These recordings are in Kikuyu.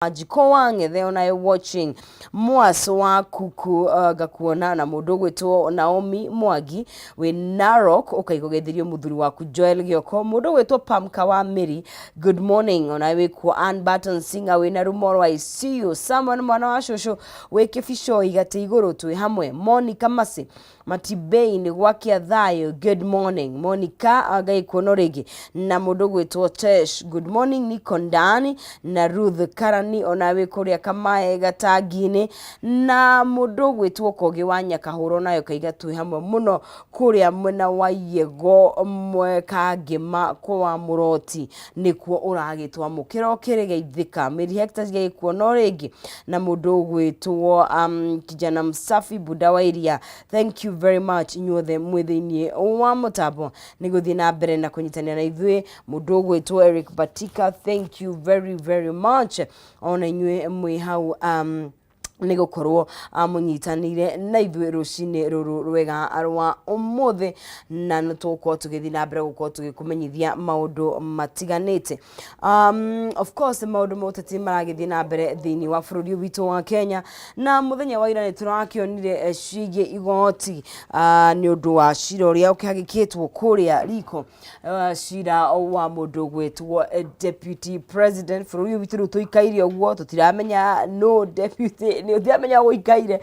Wanjikũ wa Ng'ethe onayo watching Mwaso wa kuku ngakuona na mũndũ ũgwĩtwo Naomi Mwangi wĩ Narok ũkaigũgetherio mũthuri waku Joel Gĩoko, mũndũ ũgwĩtwo Pamka wa Mĩri, good morning, onawe wĩ kuo Ann Barton Singer wĩ na Rumoro, I see you. Samuel mwana wa cũcũ wĩ Kĩbicoi gatĩ igũrũ twĩ hamwe. Monica Masi Matibei-inĩ gwakĩa thayũ, good morning Monica, Ngai kuona rĩngĩ na mũndũ gwĩtwo Tesh, good morning niko ndani na Ruth Karani ona wĩ kũrĩa Kamae Gatangi-inĩ na mũndũ gwĩtwo Kogi wa Nyakahũro nayo kaiga twĩ hamwe mũno kũrĩa mwena wa Yego Kangĩma kwa Mũroti nĩkuo ũragĩtwamũkĩra ũkĩrĩgeithĩka. Mary Hector gĩgĩkuona o rĩngĩ na mũndũ ũgwĩtwo kijana msafi Buda wa Iria, thank you very much inyuothe mwĩ thĩinĩ wa mũtambo nĩ gũthiĩ na mbere na kũnyitanĩra na ithuĩ. Mũndũ ũgwĩtwo Eric Batika, thank you very very much ona inyuĩ mwĩ hau nĩ gũkorwo mũnyitanĩire na ithuĩ rũcinĩ rũrũ rwega rwa ũmũthĩ, na nĩ tũgũkorwo tũgĩthiĩ na mbere gũkorwo tũgĩkũmenyithia maũndũ matiganĩte. Of course maũndũ ma ũteti maragĩthiĩ na mbere thĩinĩ wa bũrũri ũyũ witũ wa Kenya, na mũthenya wa ira nĩ tũrakĩonire ciĩgiĩ igoti nĩ ũndũ wa cira ũrĩa ũkĩhagĩkĩtwo kũrĩa riko, cira wa mũndũ gwĩtwo deputy president bũrũri ũyũ witũ. Rĩu tũikaire ũguo tũtiramenya no deputy nĩ tũtiramenya gũikaire,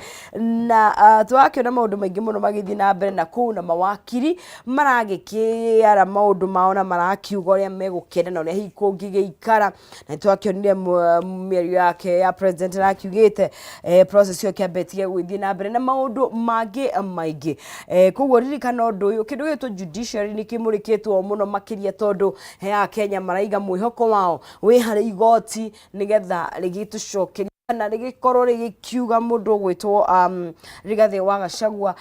na tũrakĩona maũndũ maingĩ mũno magĩthiĩ na mbere na kũu, na mawakiri maragĩkĩara maũndũ mao na marakiuga ũrĩa megũkĩenda na ũrĩa hihi kũngĩgĩikara. Na nĩ twakĩonire mĩario yake ya president arakiugĩte process ĩyo ĩkĩambĩtie gũgĩthiĩ na mbere na maũndũ mangĩ maingĩ. Koguo ririkana ũndũ ũyũ, kĩndũ gĩgwĩtwo judiciary nĩ kĩmũrĩkĩtwo mũno makĩria, tondũ he Akenya maraiga mwĩhoko wao wĩ harĩ igoti nĩgetha rĩgĩtũcokerie kana rĩgĩkorwo rĩgĩkiuga mũndũ ũgwĩtwo Rigathĩ wa Gachagua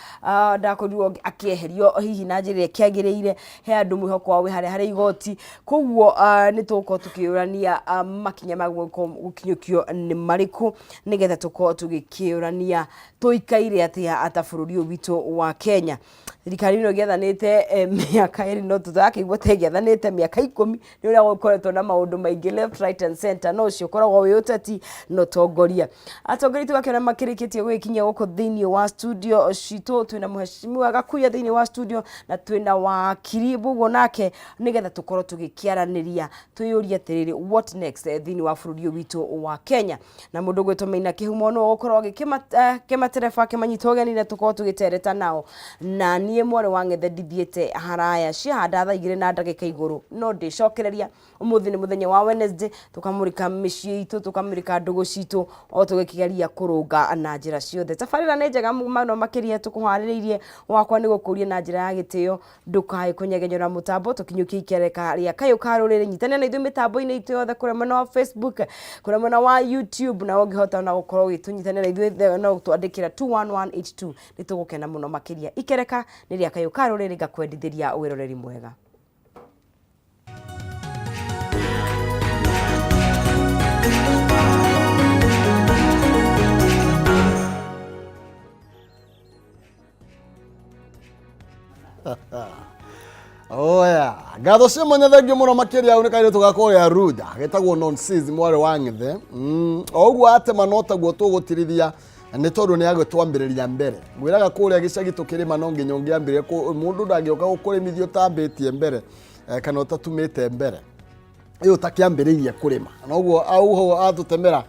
ndakorirwo akĩeherio hihi na njĩra ĩrĩa ĩkĩagĩrĩire. He andũ mwĩhoko wao wĩ harĩa harĩ igoti, koguo nĩ tũgũkorwo tũkĩũrania makinya ma gũkinyũkio nĩ marĩkũ nĩgetha tũkorwo tũgĩkĩũrania tũikaire atĩa ata bũrũri ũyũ witũ wa Kenya. Thirikari ĩno ĩgĩathanĩte mĩaka 2, no tũrakĩigua ta ĩgĩathanĩte mĩaka 10 nĩ ũrĩa gũkoretwo na maũndũ maingĩ left, right and center, no ũcio ũkoragwo wĩ ũteti na ũtongoria. Atongoria tũgakĩona makĩrĩkĩtie gũgĩkinyia gũkũ thĩinĩ wa studio citũ. Twĩna mheshimiwa Gakuya thĩinĩ wa studio na twĩna wakiri Mbũguo nake, nĩgetha tũkorwo tũgĩkĩaranĩria twĩyũrie atĩrĩrĩ, what next thĩinĩ wa bũrũri ũyũ witũ wa Kenya? Na mũndũ gwĩtwo Maina Kĩhumo nĩwe ũgũkorwo agĩkĩmatereba akĩmanyita ũgeni na tũkorwo tũgĩtereta nao. Na niĩ mwarĩ wa Ng'ethe ndithiĩte haraya, ciahanda thaa 2 na ndagĩka igũrũ no ndĩcokereria. Ũmũthĩ nĩ mũthenya wa Wednesday, tũkamũrĩka mĩciĩ itũ, tũkamũrĩka ndũgũ citũ o tũgĩkĩgeria kũrũnga na njĩra ciothe. Tabarĩra nĩ njega mũno makĩria tũkũharĩrĩirie. Wakwa nĩ gũkũria na njĩra ya gĩtĩo ndũkae kũnyegenyora mũtambo tũkinyũkie ikereka rĩa kayũ ka rũrĩrĩ. Nyitanĩra na ithuĩ mĩtambo-inĩ itũ yothe, kũrĩa mwena wa Facebook, kũrĩa mwena wa YouTube, na ũngĩhota ona gũkorwo ũgĩtũnyitanĩra ithuĩ no twandĩkĩra 21182, nĩ tũgũkena mũno makĩria. Ikereka nĩ rĩa kayũ ka rũrĩrĩ, ngakwendithĩria wĩroreri mwega. Oya, ngatho cia mwanya, thengiũ mũno makĩria. Hau nĩ kairĩtu ga kũrĩa Ruda getagwo Nonsis mwarĩ wa Ng'ethe. O ũguo atema no taguo tũgũtirithia nĩ tondũ nĩ agĩtwambĩrĩria mbere. Ngwĩraga kũrĩa gĩcagi tũkĩrĩma no nginya ũngĩambĩrĩria mũndũ ndangĩũka gũkũrĩmithia ũtambĩtie mbere kana ũtatumĩte mbere ĩyo ũtakĩambĩrĩirie kũrĩma. Noguo au hau atũtemera,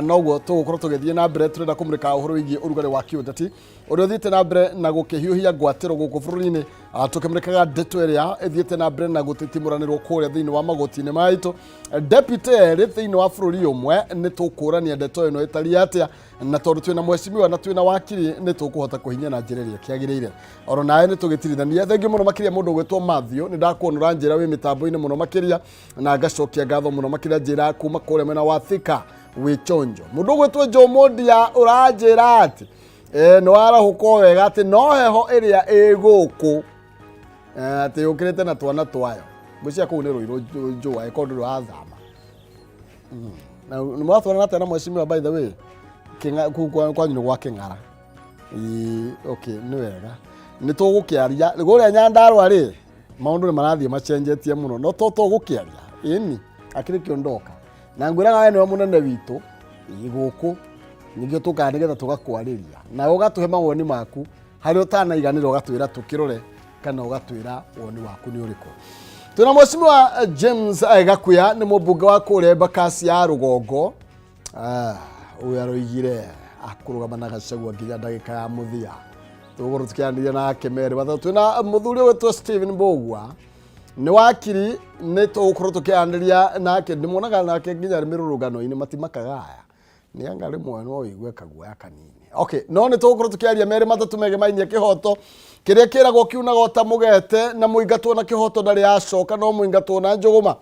noguo tũgũkorwo tũgĩthiĩ na mbere. Tũrenda kũmũrĩka ũhoro wĩgiĩ ũrugarĩ wa kĩũteti ũrĩa ũthiĩte na mbere na gũkĩhiũhia ngwatĩro gũkũ bũrũri-inĩ, tũkĩmũrĩkaga ndeto ĩrĩa ĩthiĩte na mbere na gũtitimũranĩrwo kũrĩa thĩinĩ wa magoti-inĩ maitũ, deputy erĩ thĩinĩ wa bũrũri ũmwe. Nĩ tũkũrania ndeto ĩno ĩtariĩ atĩa, na tondũ twĩna mheshimiwa na twĩna wakiri nĩ tũkũhota kũhinya na njĩra ĩrĩa ĩkĩagĩrĩire. Oro nawe nĩ tũgĩtirithania. Thengiũ mũno makĩria mũndũ ũgwĩtwo Matthew, nĩ ndakuona ũranjĩra wĩ mĩtambo-inĩ mũno makĩria, na ngacokia ngatho mũno makĩria. Njĩra kuma kũrĩa mwena wa Thika wĩ chonjo. Mũndũ ũgwĩtwo Joe Mondia ũranjĩra atĩ nĩ warahũka o wega, atĩ no heho ĩrĩa ĩ gũkũ, atĩ yũkĩrĩte na twana twayo. Ngwĩciria kũu nĩ Rũirũ njũa ĩkorwo ndũrĩ wathama. Na nĩ mũratwarana atĩa na mheshimiwa, by the way? Kũu kwanyu nĩ gwa Kĩng'ara? Ĩĩ, okay, nĩ wega, nĩ tũgũkĩaria kũrĩa Nyandarũa rĩ, maũndũ nĩ marathiĩ macenjetie mũno, no to tũgũkĩaria ĩni akĩrĩ kĩo ndoka na ngwĩraga we nĩwe mũnene witũ. Ĩ, gũkũ ningĩ tũkaga nĩgetha tũgakwarĩria na ũgatũhe mawoni maku harĩa ũtanaiganĩra ũgatwĩra tũkĩrore kana ũgatwĩra woni waku nĩ ũrĩkũ. Twĩna Mheshimiwa James Gakuya, nĩ mũmbunge wa kũrĩa Embakasi ya Rũgongo. Ũyũ aroigire akũrũgama na Gachagua nginya ndagĩka ya mũthia. Tũgũkorwo tũkĩaranĩria nake merĩ matatũ. Twĩna mũthuri ũgwĩtwo Stephen Mbũgua, nĩ wakiri, nĩ tũgũkorwo tũkĩaranĩria nake. Ndĩmuonaga nake nginya mĩrũrũngano-inĩ matimakaga aya nĩ anga rĩmwe no wĩigue kaguoya kanini. Okay, no nĩ tũgũkorwo tũkĩaria merĩ matatũ megemainie kĩhoto kĩrĩa kĩragwo kiunaga o ta mũgete, na mũingatwo na kĩhoto ndarĩ acoka, no mũingatwo na njũgũma.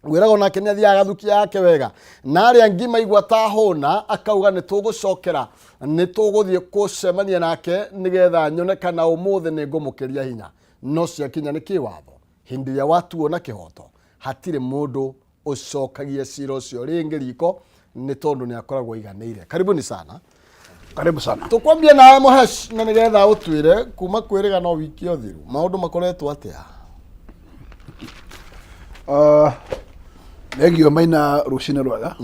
Ngwĩraga onake nĩ athiaga agathukia yake wega, na arĩa angĩ maigua ta hũna akauga nĩ tũgũcokera, nĩ tũgũthiĩ kũcemania nake nĩgetha nyone kana ũmũthĩ nĩ ngũmũkĩria hinya. No ciakinya nĩ kĩwatho, hĩndĩ ĩrĩa watuo na kĩhoto hatirĩ mũndũ ũcokagia cira ũcio rĩngĩ riko, nĩ tondũ nĩ akoragwo aiganĩire. Karibuni sana. Karibu sana. Tũkwambia nawe Mũhesh, na nĩgetha ũtwĩre kuma kwĩrĩga no wiki ũthiru maũndũ makoretwo atĩa? Thengio Maina, rũcinĩ rwega.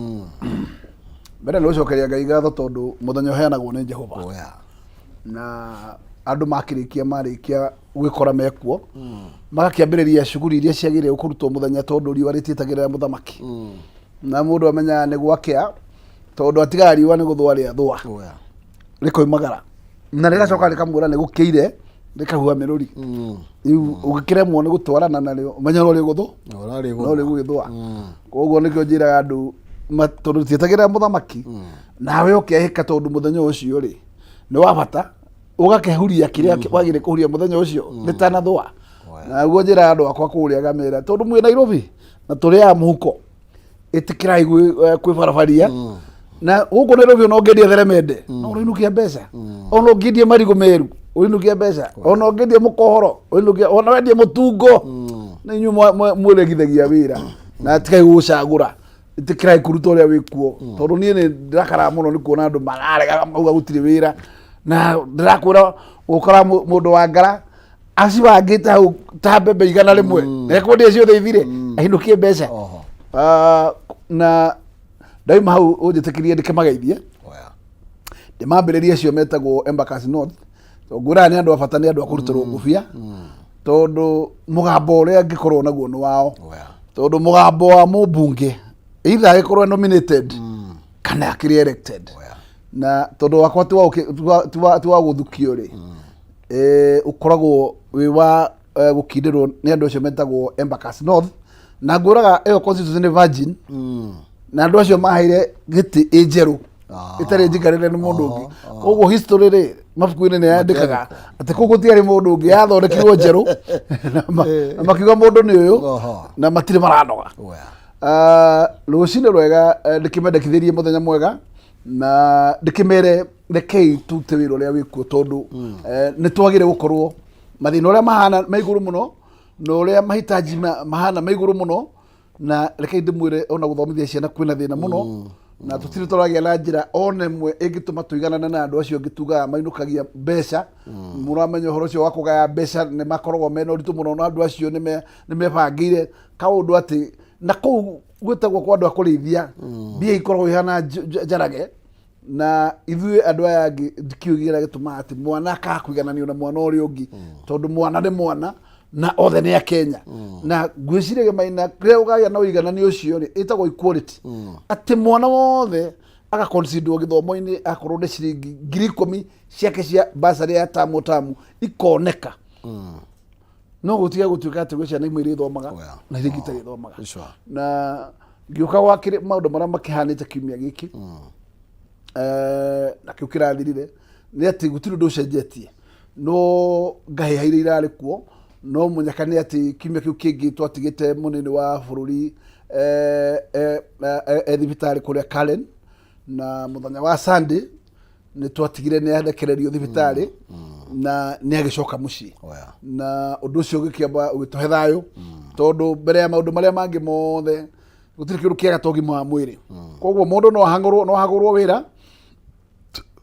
Mbere nĩ gũcokeria Ngai ngatho tondũ mũthenya ũheanagwo nĩ Jehova. Oya. Na andũ makĩrĩkia marĩkia gwĩkora mekuo magakĩambĩrĩria cuguri iria ciagĩrĩire kũrutwo mũthenya tondũ riũa rĩtiĩtagĩrĩra mũthamaki. Na mũndũ amenyaga nĩ gwakĩa tondũ atigaga riũa nĩ gũthũa rĩathũa. Oya. Rĩkoimagara na rĩgacoka rĩkamwĩra nĩ gũkĩire, rĩkahuha mĩrũri. Rĩu ũngĩkĩremwo nĩ gũtwarana narĩo ũmenye no rĩgũthũ no rĩgũgĩthũa. Koguo nĩkĩo njĩraga andũ tondũ rĩtietagĩrĩra mũthamaki, nawe ũkehĩka tondũ mũthenya ũcio rĩ nĩ wa bata, ũgakĩhuria kĩrĩa wagĩrĩire kũhuria mũthenya ũcio rĩtanathũa. Naguo njĩraga andũ akwa kũrĩa ngamera tondũ mwĩ Nairobi na tũrĩaga mũhuko, ĩtĩkĩrai kwĩbarabaria na gũkũ Nairobi. Ona ũngĩendia theremende no ũrainũkia mbeca, ona ũngĩendia marigũ meru ũinũkia mbeca, ona ũngĩendia mũkohoro ũinũkia, ona wendie mũtungo na inyuĩ mwĩregithagia wĩra na tigai gũcagũra, ĩtĩkĩrai kũruta ũrĩa wĩkuo. Tondũ niĩ nĩ ndĩrakaraga mũno nĩ kuona andũ mararega mauga gũtirĩ wĩra, na ndĩrakwĩra ũkora mũndũ wa ngara acibangĩte hau ta mbembe 100 na ekwendia ciothe ithire ainũkie mbeca. Oho. Na ndauma hau ũnjĩtĩkĩrie ndĩkĩmageithie. Oya. Ndĩmambĩrĩrie acio metagwo Embakasi North, tondũ ngwĩraga nĩ andũ a bata, nĩ andũ a kũrutĩrwo ngũbia tondũ mũgambo ũrĩa angĩkorwo naguo nĩ wao. Oya. Tondũ mũgambo wa mũmbunge either agĩkorwo e nominated kana akĩrĩ elected. Oya. Na tondũ wakwa ti wa gũthukio rĩ, ũkoragwo wĩ wa gũkindĩrwo nĩ andũ acio metagwo Embakasi North, na ngwĩraga ĩyo constituency nĩ virgin, na andũ acio maheire gĩtĩ ĩ njerũ ĩtarĩ njikarĩre nĩ mũndũ ũngĩ. Koguo history rĩ, mabuku-inĩ nĩ yandĩkaga atĩ kũu gũtiarĩ mũndũ ũngĩ, yathondekirwo njerũ na makiuga mũndũ nĩ ũyũ. Na matirĩ maranoga. Oya. Rũcinĩ rwega, ndĩkĩmendekithĩrie mũthenya mwega na ndĩkĩmere rekei tute wĩra ũrĩa wĩkuo tondũ nĩ twagĩrĩire gũkorwo mathĩna ũrĩa mahana me igũrũ mũno na ũrĩa mahitaji mahana me igũrũ mũno. Na rekei ndĩmwĩre ona gũthomithia ciana kwĩna thĩna mũno, na tũtirĩ tũragĩa na njĩra ona ĩmwe ĩngĩtũma tũiganane na andũ acio angĩ tugaga mainũkagia mbeca. Mũramenya ũhoro ũcio wa kũgaya mbeca nĩ makoragwo mena ũritũ mũno, na andũ acio nĩ mebangĩire kaũndũ atĩ na kũu gwĩtagwo kwa andũ a kũrĩithia mbia ikoragwo ihana njarage. Na ithuĩ andũ aya angĩ ndikĩũĩ kĩrĩa gĩtũmaga atĩ mwana akaga kũigananio na mwana ũrĩa ũngĩ, tondũ mwana nĩ mwana na othe nĩ akenya. Na ngwĩciria Maina rĩrĩa ũkagĩa na ũigananio ũcio rĩ, ĩtagwo equality, atĩ mwana wothe agaconsiderwo gĩthomo-inĩ, akorwo nĩ ciringi 10,000 ciake cia basarĩ ya tamu tamu ikoneka, no gũtiga gũtuĩka atĩ gwĩ ciana imwe irĩthomaga na iria ingĩ itarĩthomaga. Na ngĩũka gwakĩrĩ maũndũ marĩa makĩhanĩte kiumia gĩkĩ na kĩu kĩrathirire nĩ atĩ gũtirĩ ũndũ ũcenjetie, no ngahĩha iria irarĩ kuo. No mũnyaka nĩ atĩ kiumia kĩu kĩngĩ twatigĩte mũnene wa bũrũri e thibitarĩ kũrĩa Karen, na mũthenya wa Sunday nĩ twatigire nĩ arekererio thibitarĩ na nĩ agĩcoka mũciĩ. Oya. Na ũndũ ũcio ũgĩkĩamba ũgĩtũhe thayũ tondũ mbere ya maũndũ marĩa mangĩ mothe gũtirĩ kĩndũ kĩega ta ũgima wa mwĩrĩ. Koguo mũndũ no ahang'ũrwo, no ahagũrwo wĩra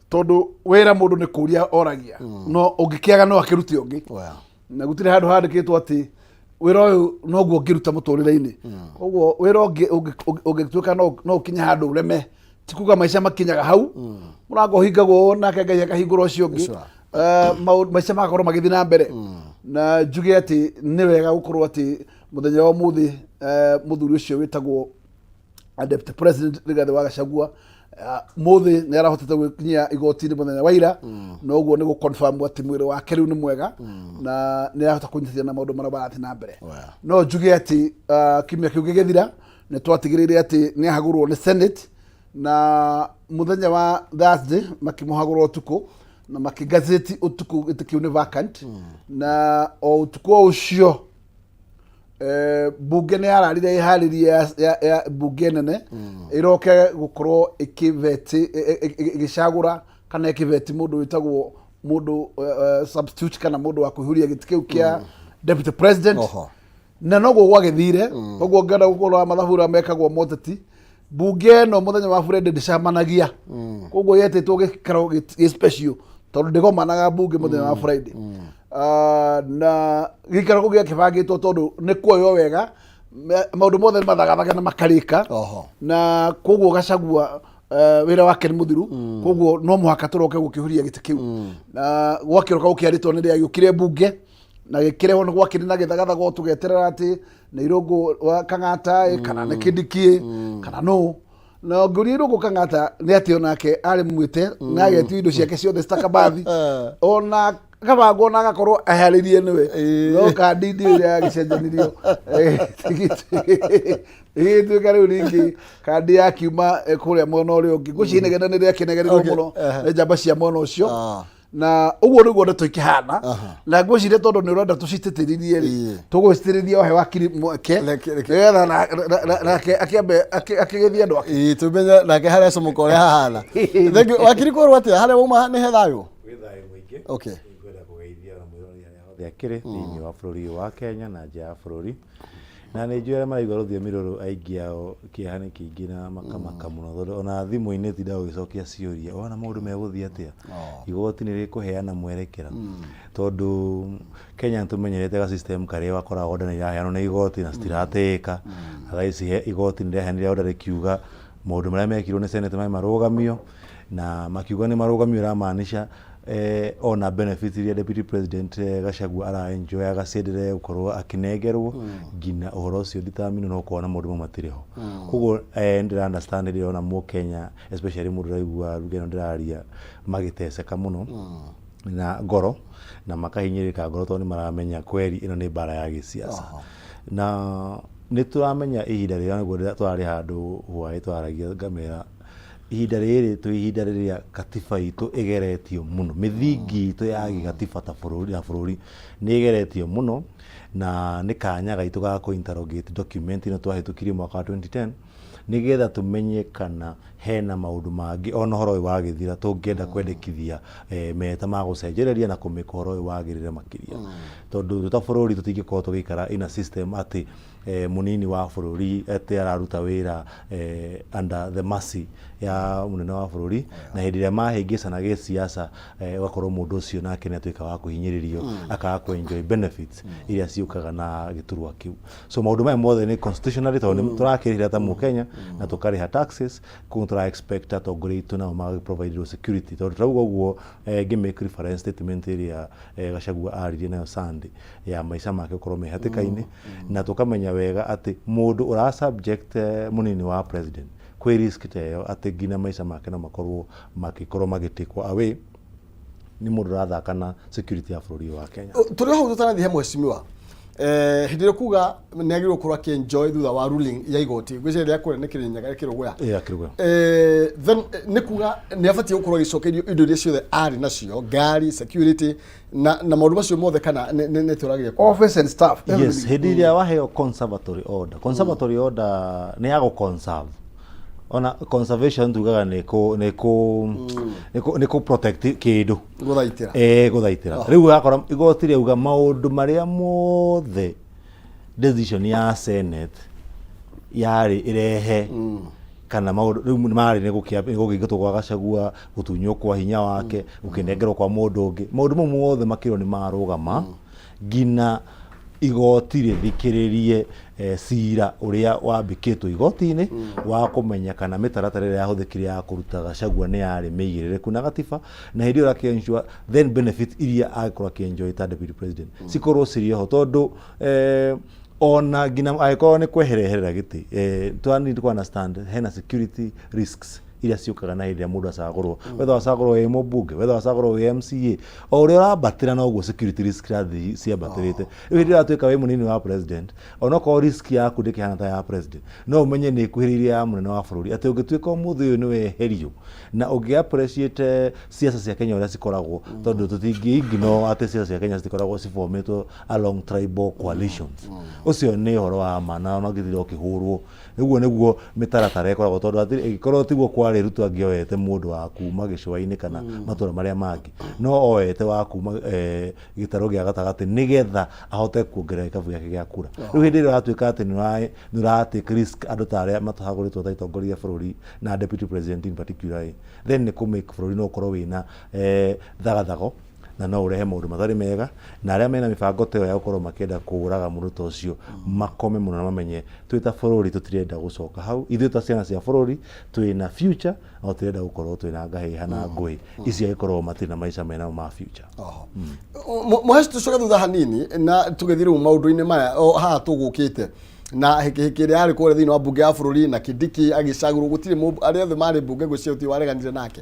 tondũ wĩra mũndũ nĩ kũria oragia, no ũngĩkĩaga no akĩrute ũngĩ. Oya. Na gũtirĩ handũ handĩkĩtwo atĩ wĩra ũyũ noguo ũngĩruta mũtũrĩre-inĩ. Koguo wĩra ũngĩ ũngĩtuĩka no ũkinye handũ ũreme Ti kuga maica makinyaga hau, mũrango ũhingagwo nake Ngai akahingũra ũcio ũngĩ. Maica magakorwo magĩthiĩ na mbere. Na njuge atĩ nĩ wega gũkorwo atĩ mũthenya wa ũmũthĩ mũthuri ũcio wĩtagwo Deputy President Rigathĩ wa Gachagua mũthĩ nĩ arahotete gwĩkinyia igoti-inĩ mũthenya wa ira, na ũguo nĩ gũ-confirm atĩ mwĩrĩ wake rĩu nĩ mwega na nĩ arahota kũnyitithania na maũndũ marĩa marathiĩ na mbere. No njuge atĩ kiumia kĩu gĩgĩthira nĩ twatigĩrĩire atĩ nĩ ahagũrwo nĩ Senate, na mũthenya wa Thursday makĩmũhagũra ũtukũ na makĩgazeti ũtukũ gĩtĩ kĩu nĩ vacant. Na o ũtukũ o ũcio mbunge nĩ yararire ĩharĩrie ya mbunge nene ĩroke gũkorwo ĩkĩveti ĩgĩcagũra kana ĩkĩveti mũndũ wĩtagwo mũndũ substitute kana mũndũ wa kũihũria gĩtĩ kĩu kĩa deputy president. Na noguo gwagĩthire. Koguo ngenda gũkorwo mathabu ũrĩa mekagwo moteti, mbunge ĩno mũthenya wa Friday ndĩcemanagia, koguo yetĩtwo gĩikaro gĩ special tondũ ndĩgomanaga mbunge mũthenya wa Friday. Ah, na gĩikaro kĩu gĩakĩbangĩtwo tondũ nĩ kuoywo wega maũndũ mothe nĩ mathagathaga na makarĩka. Na koguo Gachagua wĩra wake nĩ mũthiru, koguo no mũhaka tũroke gũkĩhuria gĩtĩ kĩu. Na gwakĩroka gũkĩarĩtwo nĩ rĩagĩũkire mbunge na gĩkĩrehwo nĩ gwakĩrĩ na gĩthagathago tũgeterera atĩ nĩ Irũngũ wa Kang'ata ĩ, kana nĩ Kindiki kana nũ. Na ngũria Irũngũ Kang'ata nĩ atĩ onake arĩ mwĩte na agetio indo ciake ciothe stakabathi ona kabangwo na agakorwo aharĩrie nĩwe, no kandi ndiũ ĩrĩa yagĩcenjanirio ĩgĩtuĩka rĩu rĩngĩ kandi yakiuma kũrĩa mwena ũrĩa ũngĩ. Ngwĩciria inegene nĩ rĩakĩnegerirwo mũno nĩ njamba cia mwena ũcio. Na ũguo nĩguo ndeto ikĩhana. Na ngwĩciria tondũ nĩ ũrenda tũcitĩtĩrithie rĩ, tũgũcitĩrĩria ohe wakiri mweke nĩgetha nake akĩambe akĩgeithie andũ ake. Ĩĩ, tũmenye nake harĩa acomoka ũrĩa hahana. Thank you. Wakiri, kũrwo atĩa harĩa wauma nĩ he thayũ? Gwĩ thayũ mũingĩ. Ngwenda kũgeithia ona mwĩrori harĩa hothe akĩrĩ thĩinĩ wa bũrũri ũyũ wa Kenya na nja ya bũrũri. Na nĩ njũĩ arĩa maraigua rũthiomi rũrũ aingĩ ao kĩeha nĩ kĩingĩ na makamaka mũno tondũ ona thimũ-inĩ tindaga ũgĩcokia ciũria wona maũndũ megũthiĩ atĩa, igoti nĩ rĩkũheana mwerekera, tondũ Kenya nĩ tũmenyerete ga system karĩa wakoraga order nĩ iraheanwo nĩ igoti na citiratĩĩka. Na thaa ici igoti nĩ rĩaheanire order rĩkiuga maũndũ marĩa mekirwo nĩ Senate marĩ marũgamio, na makiuga nĩ marũgamio ĩramaanisha ona benefits iria Deputy President Gachagua ara enjoy ciendelee gũkorwo akĩnengerwo nginya ũhoro ũcio determine no ũkona maũndũ mau matirĩ ho. Koguo nĩ ndĩra understand ndĩrona mũkenya especially mũndũ ũraigua lugha ĩno ndĩraria magĩteceka mũno na ngoro na makahinyĩrĩrĩka ngoro tondũ nĩ maramenya kweri ĩno nĩ mbara ya gĩsiasa. Na nĩ tũramenya ihinda rĩrĩa nĩguo tũrarĩ handũ hwaĩ twaragia ngamera ihinda rĩrĩ twĩ ihinda rĩrĩa katiba itũ ĩgeretio mũno, mĩthingi itũ ya gĩgatiba ta bũrũri ya bũrũri nĩ ĩgeretio mũno, na nĩ kanya gaitũ ga kũ interrogate document ĩno twahĩtũkirie mwaka wa 2010 nĩgetha tũmenye kana hena maũndũ mangĩ ona ũhoro ũyũ wagĩthira tũngĩenda kwendekithia meta ma gũcenjereria na kũmĩka ũhoro ũyũ wagĩrĩre makĩria, tondũ twĩ ta bũrũri tũtingĩkorwo tũgĩikara in a system atĩ mũnini wa bũrũri atĩ araruta wĩra under the mercy ya mũnene wa bũrũri, na hĩndĩ ĩrĩa mahĩngĩcana gĩsiasa ũgakorwo mũndũ ũcio nake nĩ atuĩka wa kũhinyĩrĩrio akaga kũ enjoy benefits iria ciũkaga na gĩturwa kĩu. So maũndũ maya mothe nĩ constitutionally tondũ nĩ tũrakĩrĩhĩra ta mũkenya na tũkarĩha taxes, koguo tũra expect atongoria aitũ nao magĩ security, tondũ tũrauga ũguo ngĩ make reference statement ĩrĩa Gachagua aririe nayo Sunday ya maica make gũkorwo me hatĩka-inĩ, na tũkamenya wega atĩ mũndũ ũra subject mũnini wa president kwĩ risk ta ĩyo atĩ nginya maica make no makorwo magĩkorwo magĩtĩkwo away nĩ mũndũ ũrathaka na security ya bũrũri ũyũ wa Kenya. Tũrĩ o hau tũtanathiĩ he mheshimiwa, hĩndĩ ĩrĩa kuga nĩ agĩrĩirwo gũkorwo akĩ-enjoy thutha wa ruling ya igoti, ngwĩciria rĩa kũrĩa nĩ Kĩrĩnyaga Kĩrũgũya. Ĩĩ, Kĩrũgũya. Then nĩ kuga nĩ abatiĩ gũkorwo agĩcokerio indo iria ciothe arĩ nacio, ngari, security na maũndũ macio mothe, kana nĩ tũragia kuga? Office and staff. Yes, hĩndĩ ĩrĩa waheo conservatory order, conservatory order nĩ ya gũ conserve, ona conservation tugaga nĩ kũ protect kĩndũ. Gũthaitĩra. Gũthaitĩra. Rĩu ũgakora igoti rĩauga maũndũ marĩa mothe decision ya Senate yarĩ ĩrehe kana maũndũ rĩu marĩ nĩ gũkĩingatwo gwa Gachagua, gũtunywo kwa hinya wake, gũkĩnengerwo kwa mũndũ ũngĩ, maũndũ mau mothe makĩrwo nĩ marũgama nginya Igoti rĩthikĩrĩrie cira ũrĩa wambĩkĩtwo igoti-inĩ wa kũmenya kana mĩtaratara ĩrĩa yahũthĩkire ya kũruta Gachagua nĩ yarĩ mĩigĩrĩrĩku na gatiba, na hĩndĩ ĩyo akĩ ensure then benefit iria angĩkorwo akĩ enjoy ta deputy president cikorwo cirĩ oho, tondũ ona nginya angĩkorwo nĩ kwehereherera gĩtĩ, twa need to understand hena security risks iria ciũkaga na hĩndĩ ĩrĩa mũndũ acagũrwo, whether wacagũrwo wĩ mũmbunge, whether wacagũrwo wĩ MCA, o ũrĩa ũrambatĩra noguo security risk irathiĩ ciambatĩrĩte. Rĩu hĩndĩ ĩrĩa watuĩka wĩ mũnini wa president, onokorwo risk yaku ndĩkĩhana ta ya president, no ũmenye nĩ ĩkuhĩrĩirie ya mũnene wa bũrũri, atĩ ũngĩtuĩka ũmũthĩ ũyũ nĩ weherio na ũngĩ appreciate siasa cia Kenya ũrĩa cikoragwo, tondũ tũtingĩ ignore atĩ siasa cia Kenya citikoragwo cibomĩtwo along tribal coalitions. Ũcio nĩ ũhoro wa ma, na ona ũngĩthire ũkĩhũrwo ũguo nĩguo mĩtaratara ĩkoragwo, tondũ ĩngĩkorwo tiguo kwarĩ, Ruto angĩoete mũndũ wa kuma gĩcũa-inĩ kana matũra marĩa mangĩ, no oete wa kuma gĩtarũ gĩa gatagatĩ nĩgetha ahote kuongerera gĩkabu gĩake gĩa kura. Rĩu hĩndĩ ĩrĩa ũratuĩka atĩ nĩ ũra take risk, andũ ta arĩa matahagũrĩtwo ta itongoria bũrũri na deputy president in particular, then nĩ kũ make bũrũri no ũkorwo wĩna thagathago na no ũrehe maũndũ matarĩ mega, na arĩa mena mĩbango ta ĩyo ya gũkorwo makĩenda kũraga mũndũ ta ũcio makome mũno na mamenye twĩ ta bũrũri tũtirenda gũcoka hau. Ithuĩ ta ciana cia bũrũri twĩna future, no tũtirenda gũkorwo twĩna ngahĩha na ngũĩ icio angĩkorwo matirĩ na maica mena ma future. Mũheci, tũcoke thutha hanini na tũgĩthiĩ rĩu maũndũ-inĩ maya o haha tũgũkĩte na hĩkĩhĩkĩ ĩrĩa yarĩ kũrĩa thĩinĩ wa mbunge ya bũrũri na Kindiki agĩcagũrwo, gũtirĩ arĩa othe marĩ mbunge ngwĩciria gũtirĩ wareganire nake.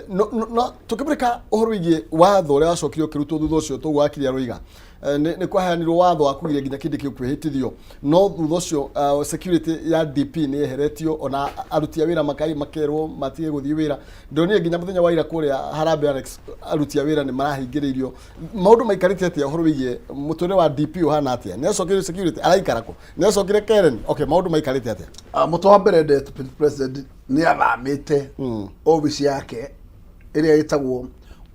No tũkĩmũrĩka ũhoro wĩgiĩ watho ũrĩa wacokire ũkĩrutwo thutha ũcio, toguo wakiri aroiga, nĩ kwaheanirwo watho wa kũgiria nginya Kindiki kwĩhĩtithio, no thutha ũcio security ya DP nĩ yeheretio, ona aruti a wĩra makai makerwo matige gũthiĩ wĩra. Ndonire nginya mũthenya wa ira kũrĩa Harambee Annex aruti a wĩra nĩ marahingĩrĩirio. Maũndũ maikarĩte atĩa? Ũhoro wĩgiĩ mũtũrĩre wa DP ũhana atĩa? Nĩ acokire security, araikara kũ? Nĩ acokire Karen? Okay, maũndũ maikarĩte atĩa? Mũtwe wa mbere, deputy president nĩ athamĩte office yake ĩrĩa ĩtagwo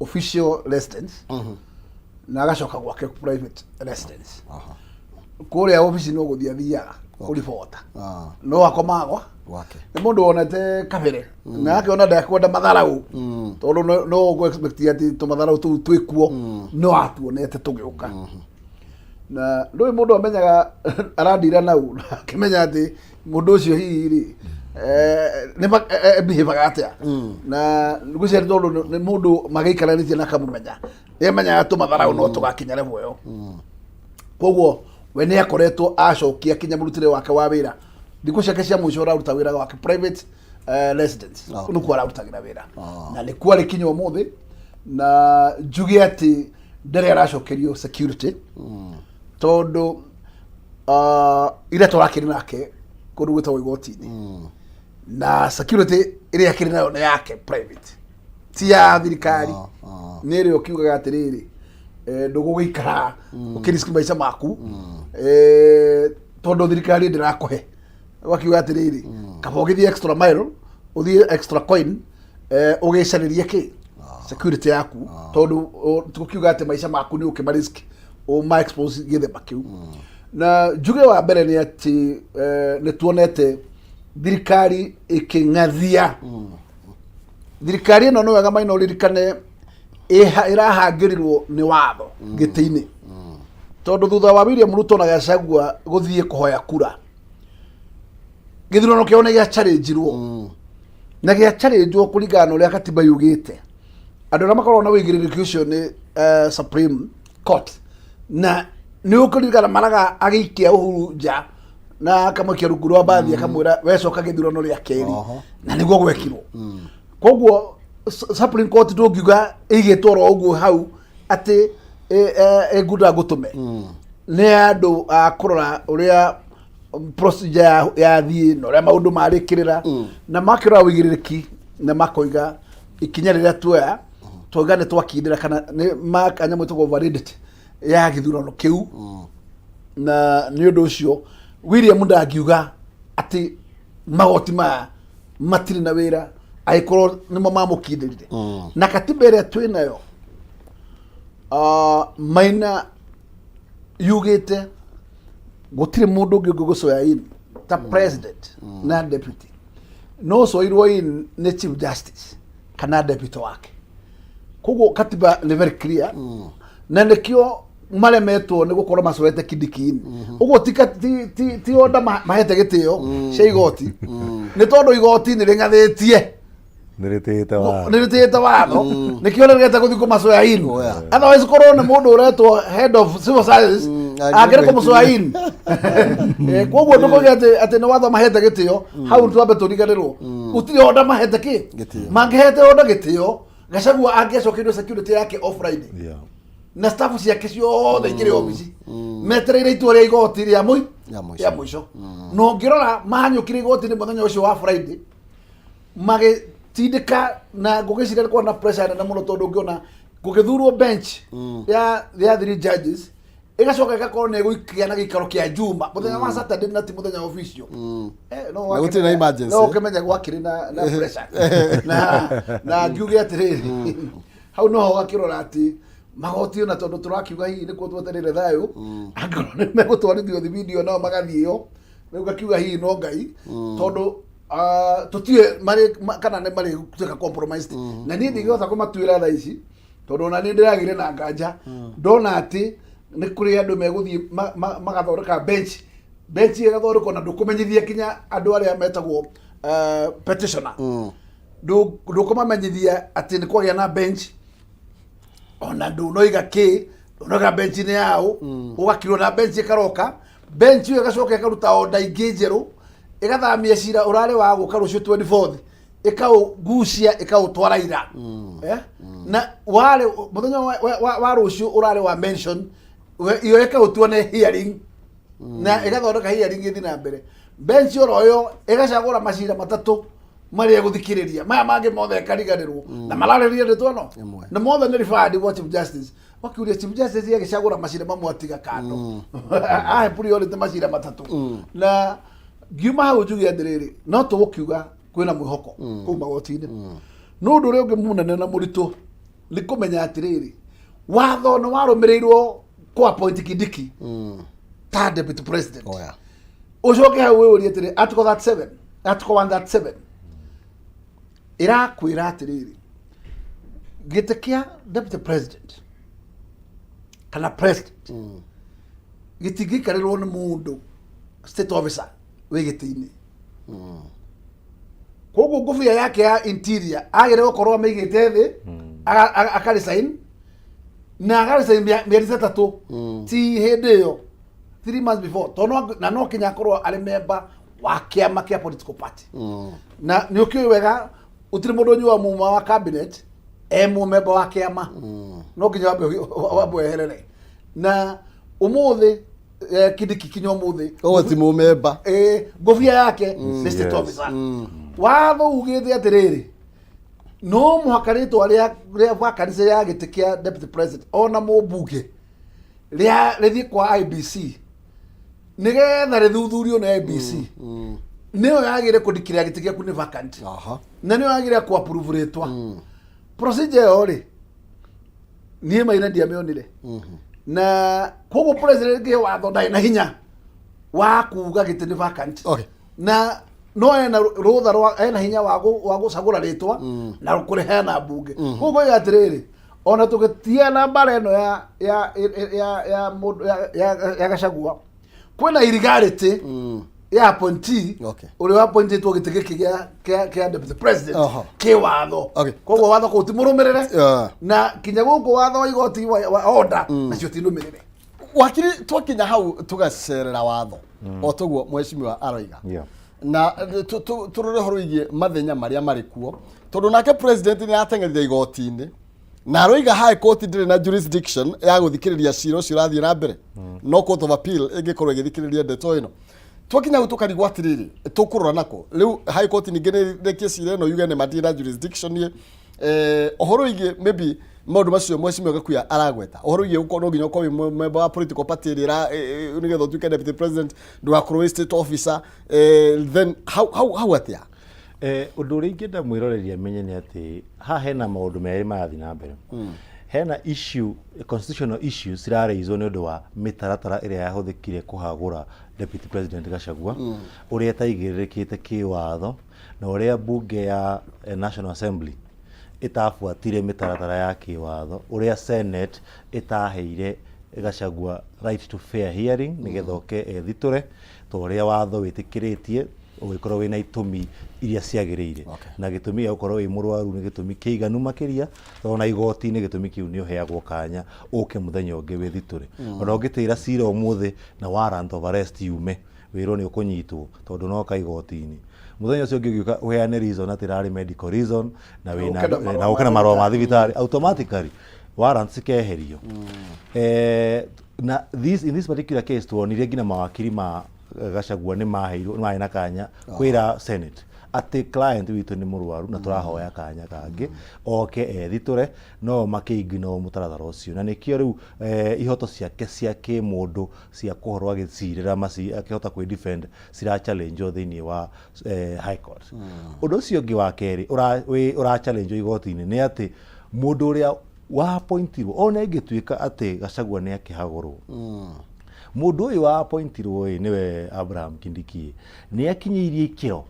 official residence na agacoka gwake private residence. Kũrĩa obici no gũthiĩ athiaga kũribota, no akomagwa gwake. Nĩ mũndũ wonete kabere na akĩona ndakwenda matharau, tondũ no ũgũ expect atĩ tũmatharau tũu twĩkuo no atuonete tũgĩũka, na ndũĩ mũndũ amenyaga arandira nau na akĩmenya atĩ mũndũ ũcio hihi rĩ nĩ behavior atĩa, na ngwĩciria nĩ tondũ nĩ mũndũ magĩikaranĩtie na akamũmenya, nĩ amenyaga tũmatharau no tũgakinya level ĩyo. Koguo we nĩ akoretwo acokia kinya mũrutĩre wake wa wĩra. Thikũ ciake cia mũico araruta wĩra wake private residence. Nĩkuo ararutagĩra wĩra na nĩkuo arĩ kinya ũmũthĩ, na njuge atĩ ndarĩ aracokerio security, tondũ ira tũrakĩrĩ nake kũndũ gwĩtagwo igoti-inĩ, na security ĩrĩa akĩrĩ nayo nĩ yake private, ti ya thirikari. Nĩ ĩrĩa ũkiugaga atĩrĩrĩ, ndũgũgĩikara ũkĩriski maica maku, tondũ thirikari ndĩrakũhe, ũgakiuga atĩrĩrĩ, kaba ũgĩthiĩ extra mile, ũthiĩ extra coin, ũgĩcarĩrie kĩ security yaku, tondũ tũkiuga atĩ maica maku nĩ ũkĩma risk, ũma expose gĩthemba kĩu. Na njuge wa mbere nĩ atĩ nĩ tuonete thirikari ĩkĩng'athia thirikari ĩno. Nĩ wega maina ũririkane ĩrahangĩrirwo nĩ watho gĩtĩ-inĩ, tondũ thutha wa William Ruto na Gachagua gũthiĩ kũhoya kura, gĩthurano kĩao nĩ gĩa-challengeirwo, na gĩa-challengeirwo kũringana na ũrĩa katiba yugĩte. Andũ arĩa makoragwo na ũigĩrĩrĩki ũcio nĩ Supreme Court, na nĩ ũkũririkana Maraga agĩikia Uhuru nja na akamũikia rungu rwa mbathi, akamwĩra wecoka gĩthurano rĩa kerĩ. Na nĩguo gwekirwo. Koguo Supreme Court ndũngiuga ĩigĩtwo oro ũguo hau atĩ ĩngunda ngũtũme. Nĩ andũ a kũrora ũrĩa procedure yathiĩ na ũrĩa maũndũ marĩkĩrĩra, na makĩrora ũigĩrĩrĩki na makoiga ikinya rĩrĩa tuoya, twauga nĩ twakindĩra kana nĩ makanyamũ ĩtagwo validity ya gĩthurano kĩu. Na nĩ ũndũ ũcio William ndangiuga atĩ magoti maya matirĩ na wĩra angĩkorwo nĩmo mamũkindĩrire. Na katiba ĩrĩa twĩ nayo, Maina, yugĩte gũtirĩ mũndũ ũngĩ ũngĩgũcoya in ta president na deputy, no ũcoirwo in nĩ chief justice kana deputy wake. Koguo katiba nĩ very clear, na nĩkĩo Maremetwo nĩ gũkorwo macoete Kindiki-inĩ ũguo ti ka- ti- ti- ti onda mahete gĩtĩo cia igoti, nĩ tondũ igoti nĩ rĩng'athĩtie. Nĩ rĩtĩĩte watho. Nĩ rĩtĩĩte watho, nĩkĩo rĩregete gũthiĩ kũmacoya in. Otherwise korwo nĩ mũndũ ũretwo head of civil service angĩrĩ kũmũcoya in. Koguo ndũkũgĩa atĩ nĩ watho mahete gĩtĩo hau, twambe tũriganĩrwo gũtirĩ onda mahete kĩ. Gĩtĩo. Mangĩhete onda gĩtĩo, Gachagua angĩacokeirwo security yake o Friday na staff ciake ciothe ikĩrĩ obici metereire itua rĩa igoti rĩa mũi Rĩa mũico. Rĩa mũico. Na ũngĩrora mahanyũkire igoti-inĩ mũthenya ũcio wa Friday magĩtindĩka, na ngũgĩciria nĩ kwarĩ na pressure nene mũno, tondũ ũngĩona gũgĩthurwo bench ya three judges, ĩgacoka ĩgakorwo nĩ ĩgũikĩa na gĩikaro kĩa Juma mũthenya wa Saturday na ti mũthenya official. No Na gũtirĩ na emergency. No ũkĩmenye gwakĩrĩ na pressure, na ngiuge atĩrĩrĩ, hau noho gakĩrora atĩ magoti ona tondũ tũrakiuga hihi nĩkuo twetereire thayũ, angĩkorwo nĩ megũtwarithio thibindi nao magathiĩo rĩu, ngakiuga hihi no Ngai, tondũ tũtiũĩ kana nĩ marĩ gũtuĩka compromised, na niĩ ndingĩhota kũmatuĩra thaa ici, tondũ ona niĩ ndĩragĩire na nganja ndona atĩ nĩ kũrĩ andũ megũthiĩ magathondeka bench ĩgathondekwo na ndũkũmenyithia kinya andũ arĩa metagwo petitioner. Ndũkũmamenyithia atĩ nĩ kwagĩa na bench, ona ndũnoiga kĩ, ndũnoiga bench nĩ yaũ. Ũgakirwo na bench ĩkaroka, bench ĩyo ĩgacoka ĩkaruta order ingĩ njerũ, ĩgathamia cira ũrarĩ wa gũka rũciũ 24th, ĩkaũgucia ĩkaũtwara ira. Eh? Na warĩ mũthenya wa rũciũ ũrarĩ wa mention, iyo ĩkaũtua nĩ hearing na ĩgathondeka hearing ĩthiĩ na mbere. Bench oro ĩyo ĩgacagũra macira matatũ marĩa ĩgũthikĩrĩria, maya mangĩ mothe ĩkariganĩrwo na mararĩrĩria ndeto ĩno. Ĩmwe. Na mothe nĩ referred gwa Chief Justice. Wakiuria Chief Justice agĩcagũra macira mamwe atiga kando, ahe priority macira matatũ. Na ngiuma hau njuge atĩrĩrĩ, no tũgũkiuga kwĩna mwĩhoko kũu magoti-inĩ. No ũndũ ũrĩa ũngĩ mũnene na mũritũ nĩ kũmenya atĩrĩrĩ, watho nĩ warũmĩrĩirwo kũ appoint Kindiki ta deputy president. Oh, yeah. Ũcoke hau wĩyũrie atĩrĩ, article 37, article 137 ĩrakwĩra atĩrĩrĩ, gĩtĩ kĩa deputy president kana president gĩtingĩikarĩrwo nĩ mũndũ state officer wĩ gĩtĩ-inĩ. Koguo ngũbia yake ya interior agĩrĩire gũkorwo amĩigĩte thĩ, akaresign, na akaresign mĩeri 3 ti hĩndĩ ĩyo, 3 months before, tondũ na no kinya akorwo arĩ memba wa kĩama kĩa political party. Na nĩ ũkĩũĩ wega gũtirĩ mũndũ ũnyuaga muma wa cabinet e mũmemba wa kĩama, no nginya wambe weherere. Na ũmũthĩ Kindiki kinya ũmũthĩ Ũguo ti mũmemba. Ngũbia yake nĩ state officer. Watho ugĩte atĩrĩrĩ, no mũhaka rĩtwa rĩa vacancy ya gĩtĩ kĩa deputy president ona mũmbunge rĩa rĩthiĩ kwa IEBC nĩgetha rĩthuthurio nĩ IEBC, nĩyo yagĩrĩire kũndikĩrĩra gĩtĩ gĩaku nĩ vacant, na nĩyo yagĩrĩire kũ approve rĩtwa. Procedure ĩyo rĩ, niĩ maina ndiamĩonire. Na koguo president ngĩhe watho ndarĩ na hinya wa kuga gĩtĩ nĩ vacant. Na no ena rũtha rwa ena hinya wa gũcagũra rĩtwa na kũrĩheana mbunge. Koguo ngoiga atĩrĩrĩ, ona tũgĩtia na mbara ĩno ya mũndũ ya Gachagua, kwĩna illegality ya appointee ũrĩa appointĩtwo gĩtĩ gĩkĩ kĩa deputy president kĩwatho. Koguo watho kũu ti mũrũmĩrĩre, na kinya gũkũ watho wa igoti wa order nacio ti nũmĩrĩre. Wakiri, twakinya hau tugacerera watho o toguo mheshimiwa aroiga, na tũrore ũhoro wĩgiĩ mathenya marĩa marĩ kuo, tondũ nake president nĩ ateng'erire igoti-inĩ na aroiga high court ndĩrĩ na jurisdiction ya gũthikĩrĩria cira ũcio ũrathiĩ na mbere, no court of appeal ĩngĩkorwo ĩgĩthikĩrĩria ndeto ĩno. Twakinya hau tũkarigwo atĩrĩrĩ, tũkũrora nako rĩu high court ningĩ nĩ rĩkie cira ĩno yuge nĩ matirĩ na jurisdiction ĩ ũhoro wĩgiĩ maybe maũndũ macio mheshimiwa Gakuya aragweta, ũhoro wĩgiĩ gũkorwo no nginya ũkorwo wĩ member wa political party ĩrĩa nĩgetha ũtuĩke deputy president, ndũgakorwo wĩ state officer, then hau atĩa? Ũndũ ũrĩa ingĩenda mwĩroreri amenye nĩ atĩ haha hena maũndũ merĩ marathiĩ na mbere. Hena issue, constitutional issues ciraraiswo nĩ ũndũ wa mĩtaratara ĩrĩa yahũthĩkire kũhagũra deputy president Gachagua, ũrĩa ĩtaigĩrĩrĩkĩte kĩwatho, na ũrĩa mbunge ya National Assembly ĩtabuatire mĩtaratara ya kĩwatho, ũrĩa Senate ĩtaheire Gachagua right to fair hearing nĩgetha oke ethitũre ta ũrĩa watho wĩtĩkĩrĩtie ũgĩkorwo wĩna itũmi iria ciagĩrĩire. Na gĩtũmi gĩa gũkorwo wĩ mũrwaru nĩ gĩtũmi kĩiganu makĩria tondũ ona igoti-inĩ gĩtũmi kĩu nĩ ũheagwo kanya ũke mũthenya ũngĩ wĩthitũre. Ona ũngĩtĩra cira ũmũthĩ na warrant of arrest yume wĩrwo nĩ ũkũnyitwo tondũ noka igoti-inĩ. Mũthenya ũcio ũngĩ ũgĩũka ũheane reason atĩ ĩrarĩ medical reason na wĩna ũke na marũa na ũke na ma marũa ma thibitarĩ automatically warrant cikeherio. Na this, in this particular case tuonire nginya mawakiri ma Gachagua nĩ maheirwo nĩ marĩ na kanya kwĩra Senate atĩ client witũ nĩ mũrwaru na tũrahoya kanya kangĩ oke ethitũre no makĩ ignore mũtaratara ũcio na nĩkĩo rĩu ihoto ciake cia kĩmũndũ cia kũhorwo agĩcirĩra maci akĩhota kwĩ defend cira challenge thĩinĩ wa High Court. Ũndũ ũcio ũngĩ wa kerĩ ũra challenge igoti-inĩ nĩ atĩ mũndũ ũrĩa wa appointirwo ona ĩngĩtuĩka atĩ Gachagua nĩ akĩhagũrwo, mũndũ ũyũ wa appointirwo ĩ nĩwe Abraham Kindiki nĩ akinyĩirie ikĩro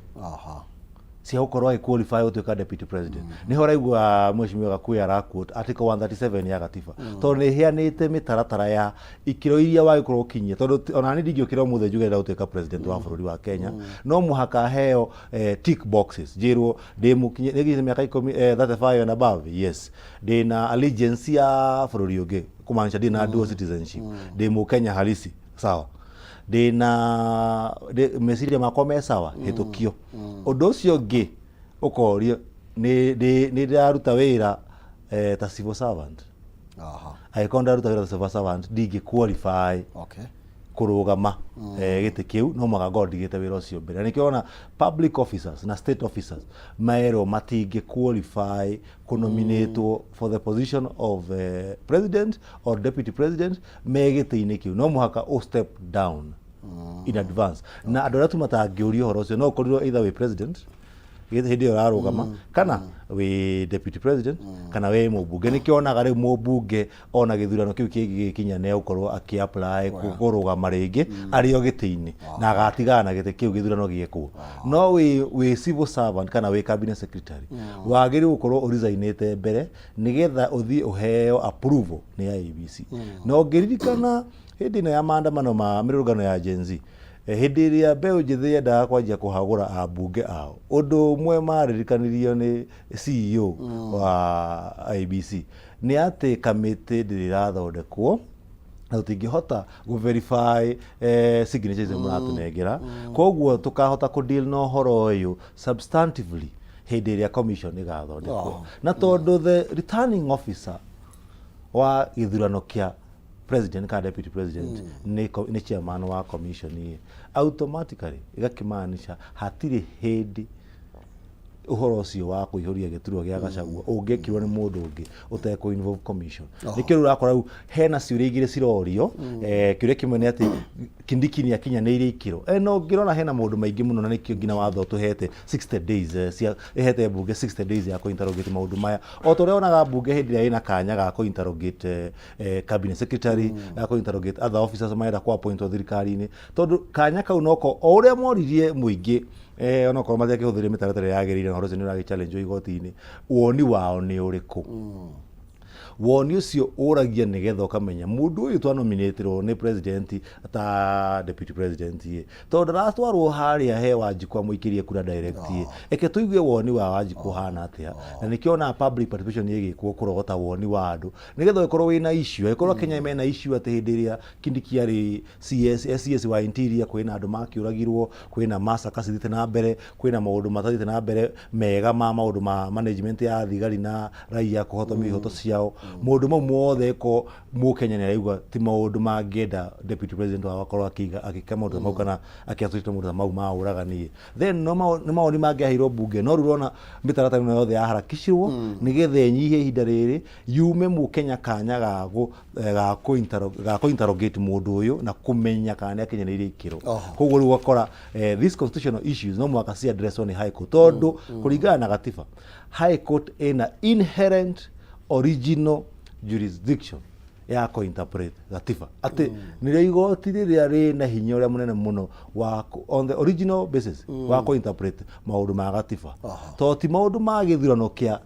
cia gũkorwo agĩ qualify gũtuĩka deputy president. Nĩho ũraigua mheshimiwa Gakuya ara quote article 137 ya gatiba tondũ nĩ ĩheanĩte mĩtaratara ya ikĩro iria wagĩkorwo ũkinyie tondũ ona niĩ ndingĩũkĩra ũmũthĩ njuge ndĩrenda gũtuĩka president wa bũrũri wa Kenya, no mũhaka heo tick boxes njĩrwo ndĩ mũkinye nĩ mĩaka 10 35 and above, yes, ndĩna allegiance ya bũrũri ũngĩ kũmaanisha ndĩ na dual citizenship, ndĩ mũkenya halisi, sawa, ndĩna meciria makwa me sawa, hĩtũkio. Ũndũ ũcio ũngĩ ũkorio nĩ ndĩraruta wĩra ta civil servant. Angĩkorwo ndĩraruta wĩra ta civil servant ndingĩ qualify kũrũgama gĩtĩ kĩu, no mũhaka ngorwo ndigĩte wĩra ũcio mbere. Na nĩkĩo ona public officers na state officers merwo matingĩ qualify kũnominatwo for the position of president or deputy president me gĩtĩ-inĩ kĩu, no mũhaka ũ step down in advance. Na andũ arĩa tu matangĩũrio ũhoro ũcio no ũkorirwo either wĩ president hĩndĩ ĩyo ũrarũgama kana wĩ deputy president kana wĩ mũmbunge. Nĩkĩo onaga rĩu mũmbunge ona gĩthurano kĩu kĩngĩ gĩkinya nĩ egũkorwo akĩ apply kũrũgama rĩngĩ arĩ o gĩtĩ-inĩ na agatigana na gĩtĩ kĩu gĩthurano gĩekwo. No wĩ civil servant kana wĩ cabinet secretary wagĩrĩirwo gũkorwo ũresignĩte mbere nĩgetha ũthiĩ ũheo approval nĩ IEBC. Na ũngĩririkana hĩndĩ ĩno ya maandamano ma mĩrũrũngano ya Gen Z, hĩndĩ ĩrĩa mbeũ njĩthĩ yendaga kwanjia kũhagũra ambunge ao, ũndũ ũmwe maririkanirio nĩ CEO wa IEBC nĩ atĩ kamĩtĩ ndĩrĩ ĩrathondekwo na tũtingĩhota gũ verify signatures iria mũratũnengera, koguo tũkahota kũ deal na ũhoro ũyũ substantively hĩndĩ ĩrĩa commission ĩgathondekwo. Na tondũ the returning officer wa gĩthurano kĩa president kana deputy president nĩ chairman wa commission ĩ, automatically ĩgakĩmaanisha hatirĩ hĩndĩ ũhoro ũcio wa kũihũria gĩturwa gĩa Gachagua ũngĩekirwo nĩ mũndũ ũngĩ ũtekũ involve commission. Nĩkĩo rĩu ũrakora rĩu hena ciũria igĩrĩ cirorio. Kĩũria kĩmwe nĩ atĩ Kindiki nĩ akinyanĩirie ikĩro. No ngĩrora hena maũndũ maingĩ mũno na nĩkĩo nginya watho tũhete 60 days cia ĩhete mbunge 60 days ya kũ-interrogate maũndũ maya o ta ũrĩa wonaga mbunge hĩndĩ ĩrĩa ĩna kanya ga kũ-interrogate cabinet secretary, ga kũ-interrogate other officers marenda kũ appointwo thirikari-inĩ tondũ kanya kau noko o ũrĩa moririe mũingĩ onokorwo matiakĩhũthĩrire mĩtaratara ĩrĩa yagĩrĩire na ũhoro ũcio nĩ ũragĩ challenge igoti-inĩ, woni wao nĩ ũrĩkũ. Woni ũcio ũragia nĩgetha ũkamenya mũndũ ũyũ twanominĩtĩrwo nĩ president ta deputy president ĩ tondũ ndaratwarwo harĩa he Wanjikũ amũikĩrie kura direct ĩ, reke tũigue woni wa Wanjikũ ũhana atĩa. Na nĩkĩo onaga public participation ĩgĩkwo kũrogota woni wa andũ nĩgetha ũngĩkorwo wĩna issue, angĩkorwo Kenya mena issue atĩ hĩndĩ ĩrĩa Kindiki arĩ CS, CS wa interior kwĩna andũ makĩũragirwo, kwĩna massacre cithiĩte na mbere, kwĩna maũndũ matathiĩte na mbere mega ma maũndũ ma management ya thigari na raia kũhotomia ihoto ciao, maũndũ mau mothe ko mũkenya nĩ araigua ti maũndũ mangĩenda deputy president wao akorwo akĩiga agĩka maũndũ ta mau kana akĩ-associate maũndũ ta mau ma ũragani, then no nĩ mawoni mangĩaheirwo mbunge. No rĩu ũrona mĩtaratara ĩno yothe yaharakicirwo nĩgetha ĩnyihie ihinda rĩrĩ yume mũkenya kanya ga kũ-interrogate mũndũ ũyũ na kũmenya kana nĩ akinyanĩirie ikĩro. Koguo rĩu ũgakora these constitutional issues no mũhaka ci addresswo nĩ High Court tondũ kũringana na gatiba High Court ĩna inherent original jurisdiction ya kũ-interpret gatiba atĩ nĩrĩo igoti rĩrĩa rĩna hinya ũrĩa mũnene mũno wa on the original basis wa kũ-interpret maũndũ ma gatiba tondũ ti maũndũ ma gĩthurano kĩa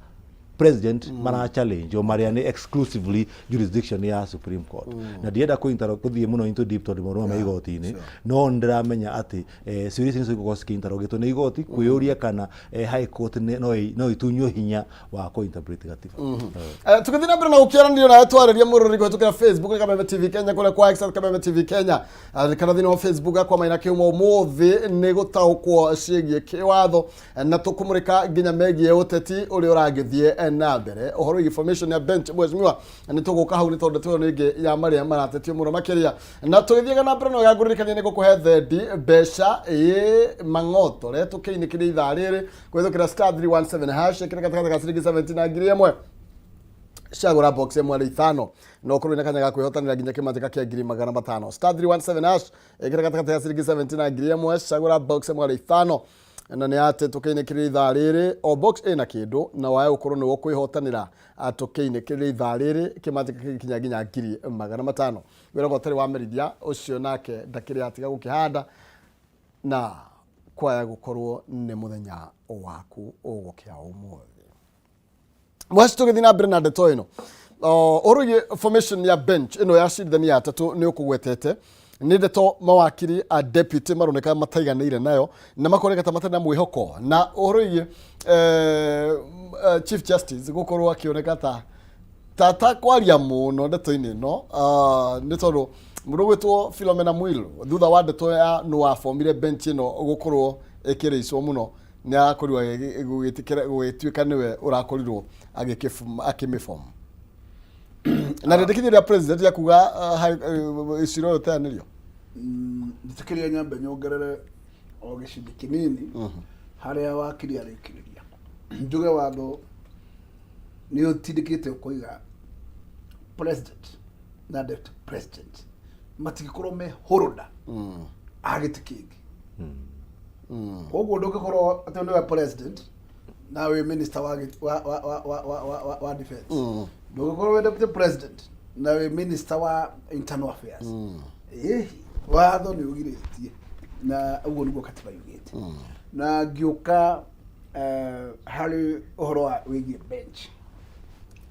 President mara challenge o marĩa nĩ exclusively jurisdiction ya Supreme Court. Na ndienda kũthiĩ mũno into deep tondũ maũndũ maya me igoti-inĩ, no nĩ ndĩramenya atĩ ciũria icio nĩcio igũkorwo cikĩ-interrogatwo nĩ igoti kwĩyũria kana High Court no ĩtunywo hinya wa kũ-interpret gatiba. Tũgĩthiĩ na mbere na gũkĩaranĩria nawe twarĩria mũrũri kũhĩtũkĩra Facebook nĩ Kameme TV Kenya, kũrĩa kwa X at Kameme TV Kenya, kana thĩinĩ wa Facebook akwa Maina Kĩhumo. Ũmũthĩ nĩ gũtaũkwo ciĩgiĩ kĩwatho na tũkũmũrĩka nginya megiĩ ũteti ũrĩa ũragĩthiĩ na mbere, ũhoro wĩgiĩ formation ya bench. Mheshimiwa, nĩ tũgũka hau nĩ tondũ ndeto ĩyo nĩ ĩngĩ ya marĩa maratetio mũno makĩria. Na tũgĩthiaga na mbere, no gangũririkania nĩ gũkũhe thendi mbeca ĩ mang'otore tũkĩinĩkĩria ithaa rĩrĩ kũhĩtũkĩra *317#. Ĩkĩra gatagatĩ ga ciringi 70 na 1000, cagũra box ĩmwe arĩ ithano na ũkorwo wĩna kanya ga kwĩhotanĩra nginya kĩmanjĩka kĩa 500,000. *317#, ĩkĩra gatagatĩ ga ciringi 70 na 1000, cagũra box ĩmwe arĩ ithano. Na nĩ atĩ tũkĩinĩkĩria ithaa rĩrĩ, o box ĩna kĩndũ na wae gũkorwo nĩwe ũkwĩhotanĩra. Tũkĩinĩkĩria ithaa rĩrĩ kĩmanjĩka gĩkinya nginya 500,000. Wĩragwo ũtarĩ wa merithia ũcio nake ndakĩrĩ atiga gũkĩhanda, na kwaya gũkorwo nĩ mũthenya waku ũgũkĩa ũmũthĩ. Mwaci, tũgĩthiĩ na mbere na ndeto ĩno, ũhoro wĩgiĩ formation ya bench ĩno ya acirithania atatũ nĩ ũkũgwetete, nĩ ndeto mawakiri a deputy maroneka mataiganĩire nayo na makoneka ta matarĩ na mwĩhoko, na ũhoro wĩgiĩ Chief Justice gũkorwo akĩoneka ta kwaria mũno ndeto-inĩ ĩno, nĩ tondũ mũndũ ũgwĩtwo Philomena Mwilu, thutha wa ndeto ya nũ wabomire bench ĩno gũkorwo ĩkĩrĩicwo mũno, nĩ arakorirwo gũgĩtĩkĩra gũgĩtuĩka nĩwe ũrakorirwo akĩmĩbom na rĩndĩkithio rĩa president ya kuga cira ũyũ teanĩrio. Njĩtĩkĩria nyambe nyongerere o gĩcunjĩ kĩnini harĩa wakiri arĩkĩrĩria. Njuge watho nĩ ũtindĩkĩte ũkoiga president na deputy president matingĩkorwo me hũrũnda a gĩtĩ kĩngĩ. Koguo ndũngĩkorwo atĩ nĩwe president na wĩ minister wa gĩ- wa wa wa wa wa wa wa wa defense, ndũngĩkorwo wĩ deputy president na wĩ minister wa internal affairs. Ĩĩ, watho nĩ ũgirĩtie na ũguo nĩguo katiba yugĩte. Na ngĩũka harĩ ũhoro wa wĩgiĩ bench,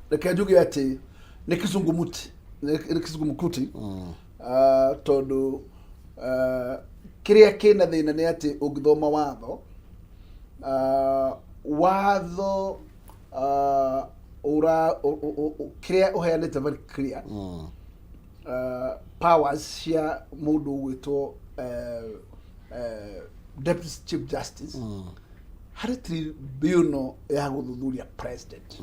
reke njuge atĩ nĩ kizungumuti, nĩ kizungumkuti, tondũ kĩrĩa kĩna thĩna nĩ atĩ ũngĩthoma watho, watho ũra kĩrĩa ũheanĩte very clear powers cia mũndũ ũgwĩtwo Deputy Chief Justice harĩ tribunal ya gũthuthuria president.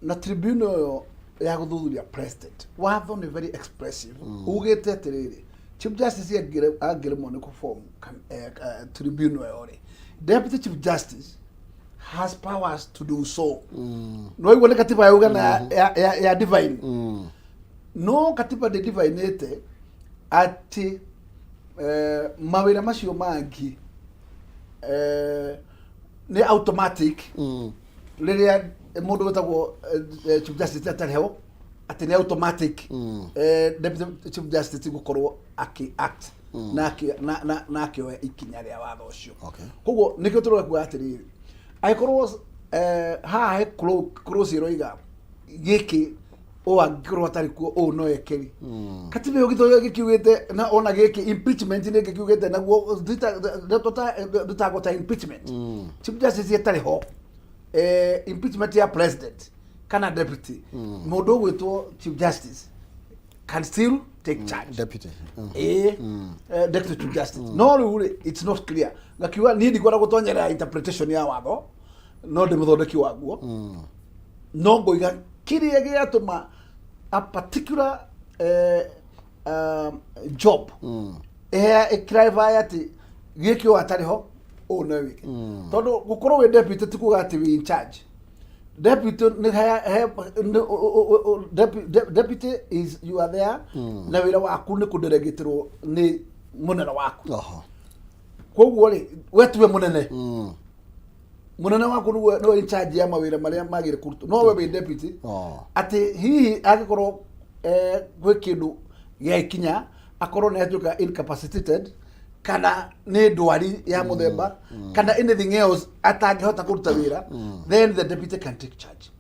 Na tribunal ĩyo ya gũthuthuria president, watho nĩ very expressive, ugĩte atĩrĩrĩ, Chief Justice angĩremwo nĩ kũform tribunal ĩyo rĩ, Deputy Chief Justice has powers to do so. No igua nĩ katiba yauga na ya divine, no katiba ndĩ divinĩte atĩ mawĩra macio mangĩ nĩ automatic rĩrĩa mũndũ wĩtagwo Chief Justice atarĩ ho, atĩ nĩ automatic Deputy Chief Justice gũkorwo akĩ act na akĩoya ikinya rĩa watho ũcio. Koguo nĩkĩo tũrauga kuga atĩrĩrĩ, angĩkorwo haha he clause ĩroiga gĩkĩ, ũũ angĩkorwo atarĩ kuo ũũ no eke rĩ, katiba ĩyo gĩthomo gĩkiugĩte na ona gĩkĩ impeachment nĩ gĩkiugĩte naguo ndeto ta thitango ta impeachment, Chief Justice atarĩ ho, impeachment ya president kana deputy, mũndũ ũgwĩtwo Chief Justice can still take charge. Deputy. Ĩĩ, Deputy Chief Justice. No rĩu rĩ, it's not clear. Ngakiuga niĩ ndikwenda gũtonyerera interpretation ya watho, no ndĩ mũthondeki waguo, no ngoiga kĩrĩa gĩatũma a particular job ĩclarify atĩ gĩkĩ ũyũ atarĩ ho ũũ no wĩke, tondũ gũkorwo wĩ deputy ti kuga atĩ wĩ in charge. Deputy nĩ he, nĩ- o- o- deputy is you are there na wĩra waku nĩ kũdelegĩtĩrwo nĩ mũnene waku. Koguo rĩ, we tiwe mũnene, mũnene waku nĩwe in charge ya mawĩra marĩa magĩrĩire kũrutwo, no we wĩ deputy. Atĩ hihi angĩkorwo gwĩ kĩndũ gĩakinya akorwo nĩ atuĩka incapacitated. Kana nĩ ndwari ya mũthemba kana anything else atangĩhota kũruta wĩra, then the deputy can take charge.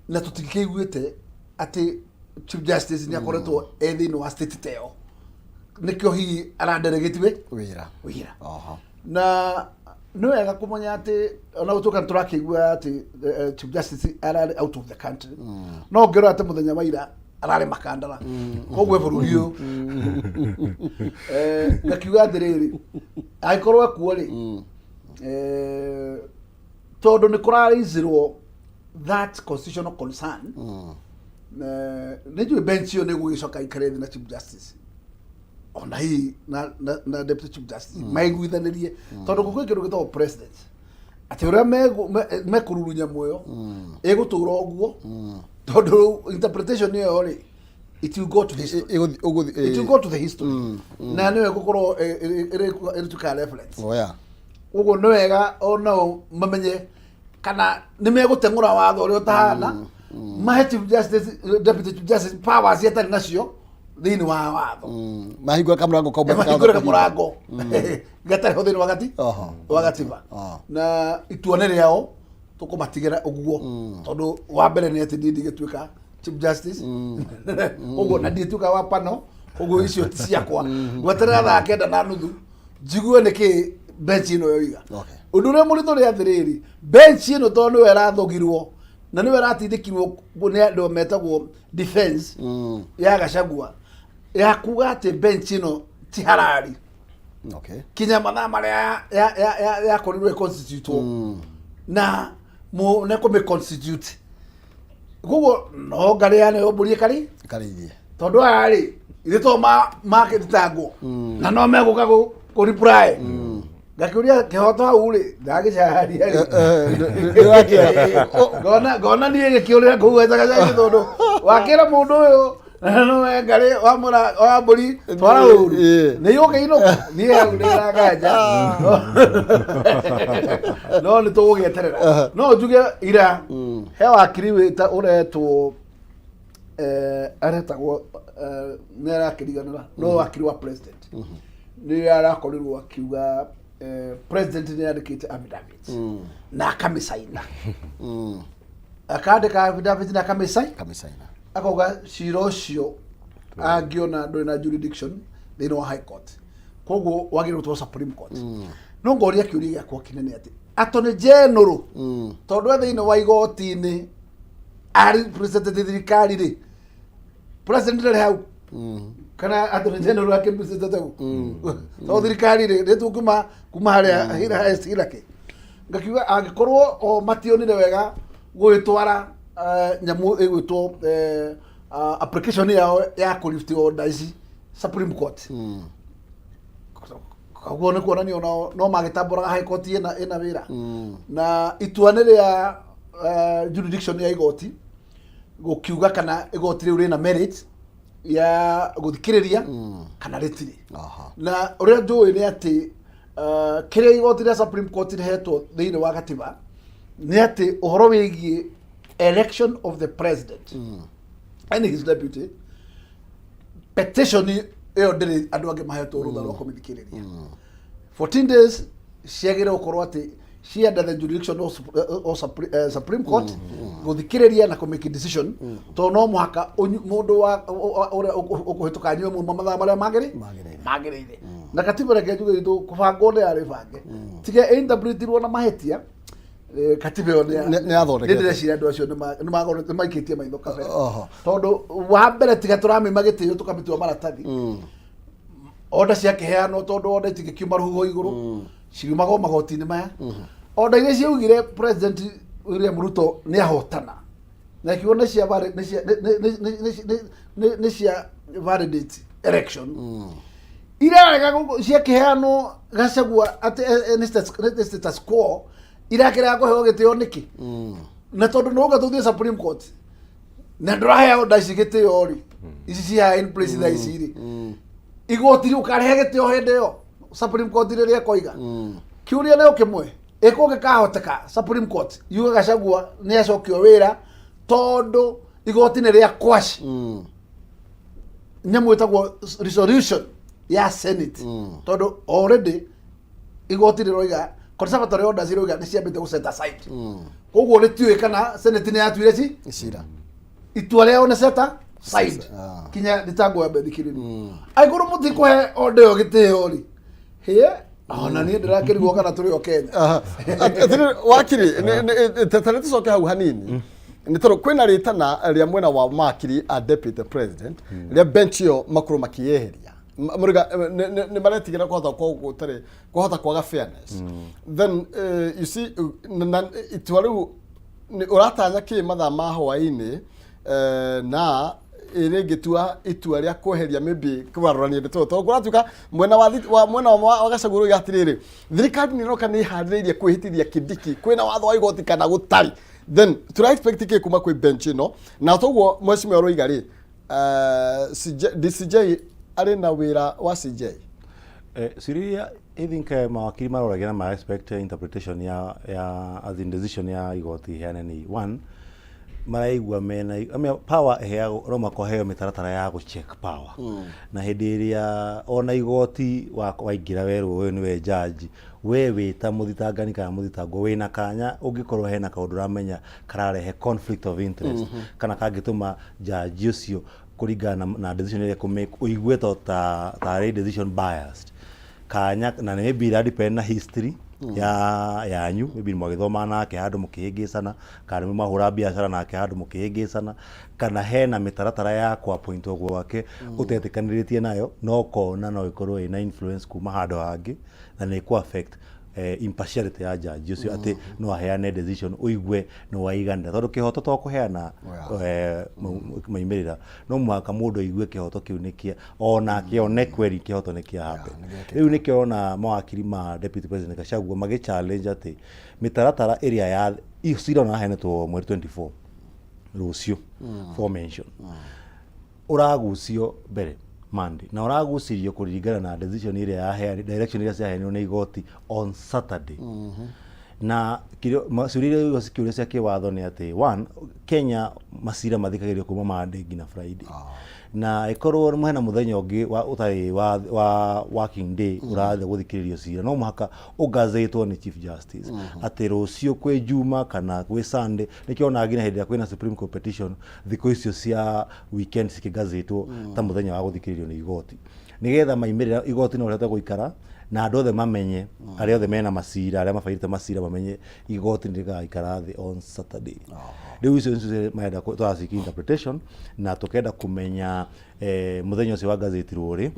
Na tũtingĩkĩiguĩte atĩ Chief Justice nĩ akoretwo e thĩinĩ wa state ta ĩyo, nĩkĩo hihi aradelegatiwe wĩra. Wĩra. Oho. Na nĩ wega kũmenya atĩ ona gũtuĩka nĩ tũrakĩigua atĩ Chief Justice ararĩ out of the country, no ngĩrora atĩ mũthenya wa ira ararĩ Makandara, koguo bũrũri ũyũ. Ngakiuga atĩrĩrĩ, angĩkorwo ekuo rĩ, tondũ nĩ kũraraisirwo that constitutional concern, nĩ njũĩ bench ĩyo nĩ ĩgũgĩcoka ikare thĩ na Chief Justice ona hihi na Deputy Chief Justice maiguithanĩrie, tondũ kwĩ kĩndũ gĩtagwo president, atĩ ũrĩa mekũrurunya muoyo ĩgũtũra ũguo, tondũ interpretation ĩyo rĩ, it will go to history. It will go to the history na nĩyo ĩgũkorwo ĩrĩtuĩka reference. Oya. Ũguo nĩ wega onao mamenye kana nĩ megũteng'ũra watho ũrĩa ũtahana, mahe Chief Justice, Deputy Chief Justice powers atarĩ nacio thĩinĩ wa watho. Mahingũre kamũrango kau. Mahingũre kamũrango gatarĩ ho thĩinĩ wa gati wa gatiba. Na itua nĩ rĩao, tũkũmatigĩra ũguo, tondũ wa mbere nĩ atĩ niĩ ndigĩtuĩka Chief Justice ũguo, na ndigĩtuĩka wa pano ũguo, icio ti ciakwa. Gweterera 9:30 njigue nĩkĩ bench ĩno yoiga. Ũndũ ũrĩa mũritũ nĩ atĩrĩrĩ, bench ĩno tondũ nĩwe ĩrathogirwo na nĩwe ĩratindĩkirwo nĩ andũ metagwo defense ya Gachagua ya kuga atĩ bench ĩno ti harari kinya mathaa marĩa yakorirwo ĩconstitutwo na nĩ kũmĩ constitute, koguo no ngarĩane mbũri ĩkarĩ Karĩithie. Tondũ aya rĩ, ithe to makĩthitangwo na no megũka kũ reply, ngakĩũria kĩhoto hau rĩ, ndagĩcaria rĩ. Ngona niĩ gĩkĩũrĩra kũu gacagaca, tondũ wakĩra mũndũ ũyũ no ngarĩ wamũra wa mbũri twara ũru nĩ yũkĩinũka, niĩ hau ndĩra nganja, no nĩ tũgũgĩeterera. No njuge ira he wakiri wĩta ũretwo aretagwo nĩ arakĩriganĩra, no wakiri wa president nĩ arakorirwo akiuga president nĩ andĩkĩte affidavit na akamĩcaina, akandĩka affidavit na akamĩcaina. Kamĩcaina. Akauga cira ũcio angĩona ndũrĩ na jurisdiction thĩinĩ wa High Court, koguo wagĩrĩirwo gũtwarwo Supreme Court. No ngoria kĩũria gĩakwa kĩnene atĩ Attorney General, tondũ e thĩinĩ wa igoti-inĩ arĩ representative thirikari rĩ, president ndarĩ hau kana Attorney General akĩrepresent hau, tondũ thirikari rĩ rĩtu kuma harĩa highest hierarchy. Ngakiuga angĩkorwo o mationire wega gũgĩtwara nyamũ ĩgwĩtwo application yao ya kũ lift order ici Supreme Court, koguo nĩ kuonania onao no magĩtambũraga High Court ĩna wĩra na itua nĩ rĩa jurisdiction ya igoti gũkiuga kana igoti rĩu rĩna merit ya gũthikĩrĩria kana rĩtirĩ. Na ũrĩa njũĩ nĩ atĩ kĩrĩa igoti rĩa Supreme Court rĩhetwo thĩinĩ wa gatiba nĩ atĩ ũhoro wĩgiĩ election of the president and his deputy, petition ĩyo ndĩrĩ andũ angĩ mahetwo rũtha rwa kũmĩthikĩrĩria. 14 days ciagĩrĩire gũkorwo atĩ ci under the jurisdiction of Supreme Court gũthikĩrĩria na kũmake decision, tondũ no mũhaka mũndũ wa ũrĩa ũkũhĩtũka anyue mũma mathaa marĩa magĩrĩire. Magĩrĩire. Na katiba, reke njuge itũ kũbangwo nĩ yarĩ bange tiga interpretirwo na mahĩtia. Katiba ĩyo Nĩ yathondeketwo. Nĩ ndĩreciria andũ acio nĩ maikĩtie maitho kabere, tondũ wa mbere tiga tũramĩma gĩtĩo tũkamĩtua maratathi, order ciakĩheanwo, tondũ order itingĩkiuma rũhuho igũrũ, ciumagwo magoti-inĩ maya. Order iria ciaugire President William Ruto nĩ ahotana na ikiuga nĩ cia nĩ cia nĩ- nĩ- nĩ- nĩ- nĩ- nĩ cia validate election, irarega ciakĩheanwo Gachagua atĩ nĩ status quo, irakĩrega kũheo gĩtĩo nĩkĩ? Na tondũ nĩ ũga tũthiĩ Supreme Court na ndũraheo order ici gĩtĩo rĩ, ici cia in place thaa ici rĩ, igoti rĩ ũkarehe gĩtĩo hĩndĩ ĩyo Supreme Court rĩrĩa ĩkoiga? Kĩũria nĩ o kĩmwe, ĩkũngĩkahoteka Supreme Court yuge Gachagua nĩ acokio wĩra, tondũ igoti nĩ rĩa quash nyamũ ĩtagwo resolution Ya Senate, tondũ already igoti rĩroiga, conservatory orders iroiga nĩ ciambĩte gũ set aside. Koguo rĩtiũĩ kana Senate nĩ yatuire ci cira. Itua rĩao nĩ set aside. Kinya thitango yambe thikĩrĩrio. Angĩkorwo mũtikũhe order ĩyo gĩtĩo rĩ, hĩe ona niĩ ndĩrakĩrigwo kana tũrĩ o Kenya. Aha. Atĩrĩrĩ, wakiri, tarĩ tũcoke hau hanini, nĩ tondũ kwĩna rĩtana rĩa mwena wa makiri a deputy president rĩa bench ĩyo makorwo makĩyeheria. Mũriga nĩ maretigĩra kũhota gũtarĩ kũhota kwaga fairness. Then you see, na itua rĩu ũratanya kĩ mathaa ma hwaĩ-inĩ, na ĩrĩngĩtua itua rĩa kweheria maybe kũgarũrania ndeto ĩyo, tondũ kũratuĩka mwena wa mwena wa Gachagua ũroiga atĩrĩrĩ, thirikari nĩ ĩroka nĩ ĩharĩrĩirie kwĩhĩtithia Kindiki kwĩna watho wa igoti kana gũtarĩ. Then tũra expect kĩ kuma kwĩ bench ĩno? Na toguo mheshimiwa ũroiga rĩ, CJ, DCJ arĩ na wĩra wa CJ. Ciũria, I think mawakiri maroragia na ma expect interpretation ya as in decision ya igoti iheane nĩ one maraigua mena, I mean, power ĩheagwo no mũhaka ũheo mĩtaratara ya gũ check power. Na hĩndĩ ĩrĩa ona igoti waingĩra werwo ũyũ nĩwe judge, we wĩ ta mũthitangani kana mũthitangwo wĩna kanya ũngĩkorwo hena kaũndũ ũramenya kararehe conflict of interest kana kangĩtũma judge ũcio kũringana na decision ĩrĩa ekũmake ũigue to ta tarĩ decision biased kanya, na maybe ira depend na history ya yanyu, maybe mwagĩthoma nake handũ mũkĩhĩngĩcana, kana nĩ mwahũra biacara nake handũ mũkĩhĩngĩcana, kana hena mĩtaratara ya kũ appointwo gwake ũtetĩkanĩrĩtie nayo, no kona no ĩkorwo ĩna influence kuma handũ hangĩ na nĩ ĩkũ affect impartiality ya judge ũcio, atĩ no aheane decision ũigue nĩ waiganĩra, tondũ kĩhoto to kũheana maumĩrĩra, no mũhaka mũndũ aigue kĩhoto kĩu nĩ kĩa onake one kweri kĩhoto nĩ kĩa happen. Rĩu nĩkĩo ona mawakiri ma Deputy President Gachagua magĩ challenge atĩ mĩtaratara ĩrĩa ya cira ũraheanĩtwo mweri 24, rũciũ, for mention ũragucio mbere Monday, na ũragucirio kũringana na decision ĩrĩa yaheani, direction iria ciaheanirwo nĩ igoti on Saturday. Na ciũria iria igũkorwo cikĩũrio cia kĩwatho nĩ atĩ one, Kenya macira mathikagĩrĩrio kuma Monday nginya Friday, na ĩkorwo hena mũthenya ũngĩ wa ũtarĩ wa working day ũrathiĩ gũthikĩrĩrio cira, no mũhaka ũgazetwo nĩ Chief Justice atĩ rũciũ kwĩ Juma kana kwĩ Sunday. Nĩkĩo ona nginya hĩndĩ ĩrĩa kwĩna Supreme Court petition, thikũ icio cia weekend cikĩgazetwo ta mũthenya wa gũthikĩrĩrio nĩ igoti, nĩgetha maimĩrĩra igoti no rĩhote gũikara na andũ othe mamenye, arĩa othe mena macira, arĩa mabairĩte macira mamenye igoti nĩ rĩgaikara thĩ on Saturday. Rĩu icio nĩcio marenda tũraciki interpretation na tũkenda kũmenya mũthenya ũcio wa gazetirwo rĩ.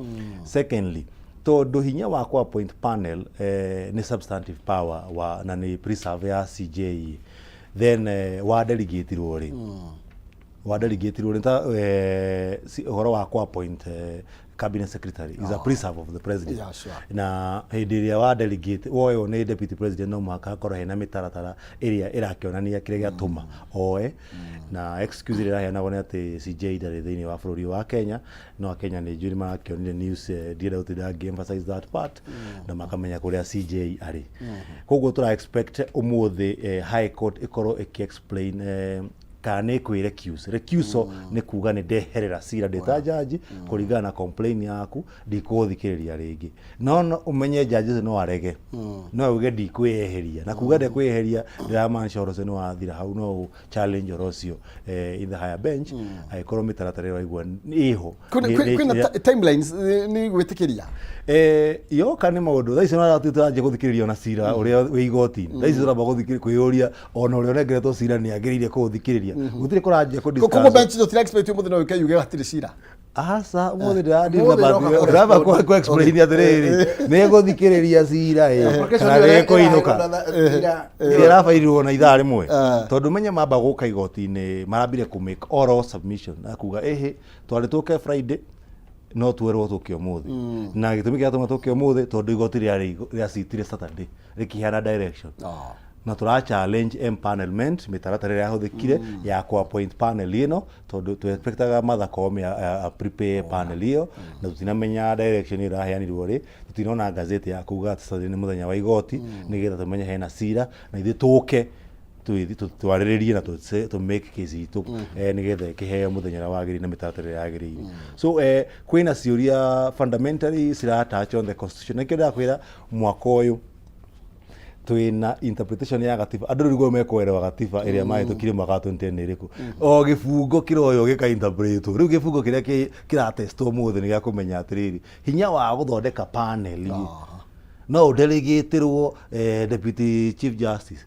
Secondly, tondũ hinya wa kũ appoint panel nĩ substantive power wa, na nĩ preserve ya CJ, then wa delegatirwo rĩ, wa delegatirwo nĩ ta ũhoro wa kũ appoint cabinet secretary is a preserve of the president. Na hĩndĩ ĩrĩa wa delegate woywo nĩ deputy president, no mũhaka hakorwo hena mĩtaratara ĩrĩa ĩrakĩonania kĩrĩa gĩatũma oe, na excuse ĩrĩa ĩraheanagwo nĩ atĩ CJ ndarĩ thĩinĩ wa bũrũri wa Kenya. No Akenya nĩ njũĩ nĩ marakĩonire news, ndienda gũtinda ngĩ emphasize that part, na makamenya kũrĩa CJ arĩ. Koguo tũra expect ũmũthĩ High Court ĩkorwo ĩkĩ explain kana nĩ ĩkwĩ recuse. Recusal nĩ kuga nĩ ndeherera cira ndĩ ta jaji kũringana na complain yaku, ndikũthikĩrĩria rĩngĩ. No ũmenye jaji ũcio no arege, no auge ndikwĩyeheria, na kuga ndekwĩyeheria ndĩramaanisha ũhoro ũcio nĩ wathira hau, no ũ challenge ũhoro ũcio in the higher bench angĩkorwo mĩtaratara ĩyo waigua ĩho. Kwĩna timelines nĩ gwĩtĩkĩria. Yoka nĩ maũndũ thaa ici tũranjia gũthikĩrĩria ona cira ũrĩa wĩ igoti-inĩ. Thaa ici tũramba gũthikĩrĩria kwĩyũria ona ũrĩa ũnengeretwo cira nĩ agĩrĩire kũũthikĩrĩria, gũtirĩ kũranjia kũ koguo discuss. Bench tũtira expect ũmũthĩ no yũke yuge hatirĩ cira. Aca, ũmũthĩ Ũmũthĩ ĩroka ndĩramba kũrespond. kũ explain atĩrĩrĩ, nĩ gũthikĩrĩria cira ĩ kana nĩ kũinũka ĩrabairirwo na ithaa rĩmwe, tondũ menye mamba gũka igoti-inĩ marambire kũ make oral submission na kuga ĩhĩ twarĩ tũke Friday no twerwo tũke ũmũthĩ, na gĩtũmi kĩrĩa tũke ũmũthĩ tondũ igoti rĩarĩ rĩacitire Saturday rĩkĩheana direction, na tũra challenge empanelment, mĩtaratara ĩrĩa yahũthĩkire ya kũ appoint panel ĩno, tondũ tũ expectaga Martha Koome a prepare panel ĩyo, na tũtinamenya direction ĩyo ĩraheanirwo rĩ, tũtinona gazeti ya kuga atĩ Saturday nĩ mũthenya wa igoti, nĩgetha tũmenye hena cira na ithuĩ tũke. Twarĩrĩrie na tũ make case itũ nĩgetha ĩkĩheo mũthenya ũrĩa wagĩrĩire na mĩtaratara ĩrĩa yagĩrĩire. So kwĩna ciũria fundamentally cira touch on the constitution. Nĩkĩo ndĩrakwĩra mwaka ũyũ twĩna interpretation ya gatiba. Andũ rĩu mekũerewa gatiba ĩrĩa mahĩtũkire mwaka wa 2010 nĩ ĩrĩkũ. O gĩbungo kĩroywo gĩka interpretwo. Rĩu gĩbungo kĩrĩa kĩratestwo ũmũthĩ nĩ gĩa kũmenya atĩrĩrĩ, hinya wa gũthondeka panel rĩ, no ũdelegĩtĩrwo deputy chief justice.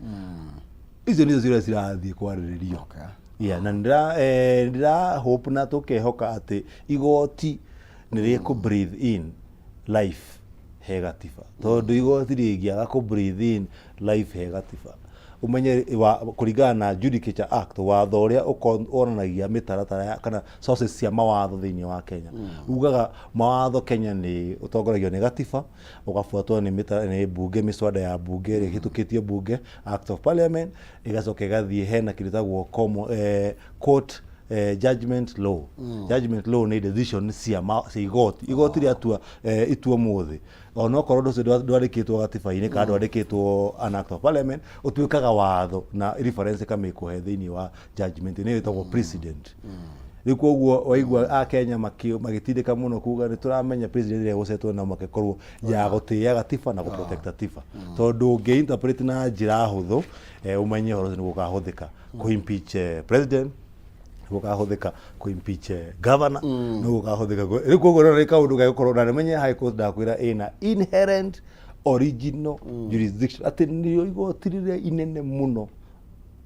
Icio nĩcio ciũria cirathiĩ kwarĩrĩrio. Yeah, na nĩndĩra hope na tũkehoka atĩ igoti nĩ rĩkũ breathe in life he gatiba, tondũ igoti rĩngĩaga kũ breathe in life he gatiba, ũmenye kũringana na Judicature Act, watho ũrĩa wonanagia mĩtaratara ya kana sources cia mawatho thĩinĩ wa Kenya, ugaga mawatho Kenya nĩ ũtongoragio nĩ gatiba, ũgabuatwo nĩ mbunge, mĩswada ya mbunge ĩrĩa ĩhĩtũkĩtio mbunge, Act of Parliament, ĩgacoka ĩgathiĩ hena kĩndũ gĩtagwo court judgment law. Judgment law nĩ decision cia igoti. Igoti rĩatua itua ũmũthĩ, onokorwo ũndũ ũcio ndwandĩkĩtwo gatiba-inĩ kana ndwandĩkĩtwo an Act of Parliament, ũtuĩkaga watho na reference ĩkamĩkwo thĩinĩ wa judgment, nĩyo ĩtagwo precedent. Rĩu koguo waigua akenya magĩtindĩka mũno kuga nĩ tũramenya president ĩrĩa ĩgũcetwo no makekorwo ya gũtĩĩa gatiba na gũprotect gatiba, tondũ ũngĩ interpret na njĩra hũthũ, ũmenye ũhoro ũcio nĩguo ũkahũthĩka kũ impeach president, nĩguo ũkahũthĩka kũ impeach governor, nĩguo ũkahũthĩka rĩu koguo nĩ kaũndũ gegũkorwo na nĩmenye High Court, ndakwĩra ĩna inherent original jurisdiction, atĩ nĩrĩo igoti rĩrĩa inene mũno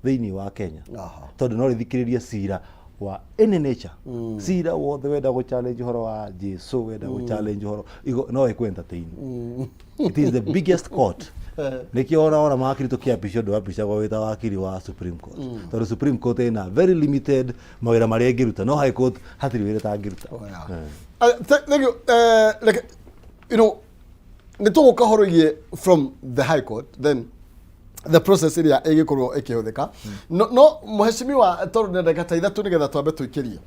thĩinĩ wa Kenya, tondũ no rĩthikĩrĩrie cira wa any nature, cira wothe wenda gũ challenge ũhoro wa Jesu, wenda gũ challenge ũhoro no ĩkũ entertain. It is the biggest court. Nĩkĩo ona mawakiri tũkĩapicwo, ndwapicagwo wĩ ta wakiri wa Supreme Court, tondũ Supreme Court ĩna very limited mawĩra marĩa ĩngĩruta, no High Court hatirĩ wĩra ĩtangĩruta. Oh, yeah. Thank you. Like, nĩ tũgũka horo igie from the High Court, then the process ĩrĩa ĩgĩkorwo ĩkĩhũthĩka. No mheshimiwa, tondũ nĩ ndagĩka ta 3 nĩgetha twambe tũikĩrie,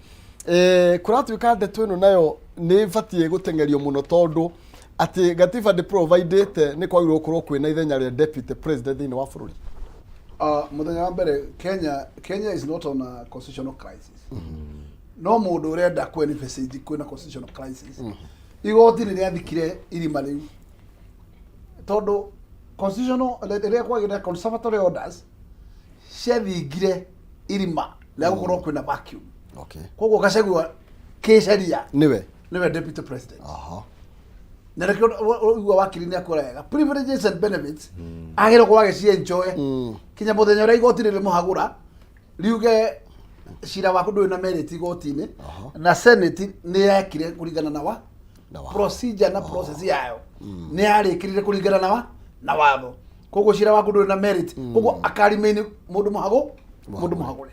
kũratuĩka ndeto ĩno nayo nĩ ĩbatiĩ gũteng'erio mũno, tondũ atĩ gatiba ndĩ providĩte nĩ kwagĩrĩirwo gũkorwo kwĩna ithenya rĩa deputy president thĩinĩ wa bũrũri. Mũthenya wa mbere, Kenya is not on a constitutional crisis. No mũndũ ũrenda kũ envisage kwĩna constitutional crisis, igoti nĩ rĩathikire irima rĩu, tondũ constitutional rĩrĩa kwagĩrĩra conservatory orders ciathingire irima rĩa gũkorwo kwĩna vacuum. Koguo Gachagua kĩcaria nĩwe nĩwe deputy president. Na nĩkĩo ũigua wakiri nĩ akwĩra wega, privileges and benefits agĩrĩirwo gũkorwo agĩcienjoy kinya mũthenya ũrĩa igoti rĩrĩmũhagũra riuge cira waku ndũrĩ na merit igoti-inĩ. Na Senate nĩ yekire kũringana na wa Na watho. Procedure na process yayo nĩ yarĩkĩrire kũringana na watho, koguo cira waku ndũrĩ na merit, koguo akarimaini mũndũ mũhagũre.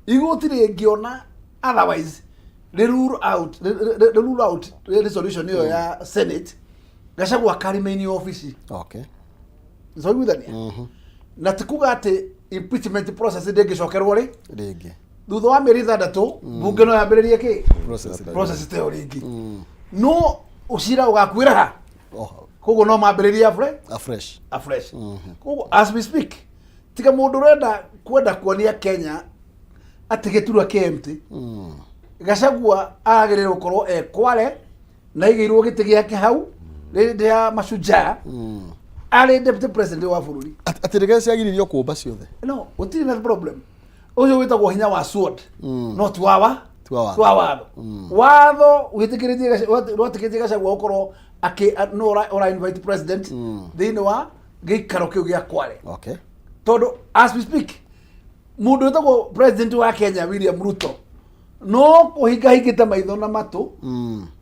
Igoti rĩngĩona otherwise, rĩ rule out rĩ rule out resolution ĩyo ya Senate, Gachagua akarimaini ofici. Nĩtwaiguithania na ti kuga atĩ impeachment process ndĩngĩcokerwo rĩ rĩngĩ thutha wa mĩeri 6, mbunge no yambĩrĩrie kĩ process process ta ĩyo rĩngĩ, no ũcira ũgakuĩra ha? Oh, koguo no mambĩrĩrie afre afresh. Afresh. Koguo as we speak, tiga mũndũ ũrenda kwenda kuonia Kenya atĩ gĩturwa kĩ empty, Gachagua agĩrĩirwo gũkorwo e Kware na aigĩirwo gĩtĩ gĩake hau rĩndĩ ya Mashujaa arĩ deputy president wa bũrũri. Atĩ rĩgĩa ciagiririo kũmba ciothe. No gũtirĩ na problem. Ũcio wĩtagwo hinya wa sword, no ti wawa Ti wa watho. Ti wa watho. Watho wĩtĩkĩrĩtie wetĩkĩrĩtie Gachagua gũkorwo akĩ no ũra invite president thĩinĩ wa gĩikaro kĩu gĩa Kware, tondũ as we speak mũndũ wĩtagwo president wa Kenya William Ruto no kũhingahingĩte maitho na matũ,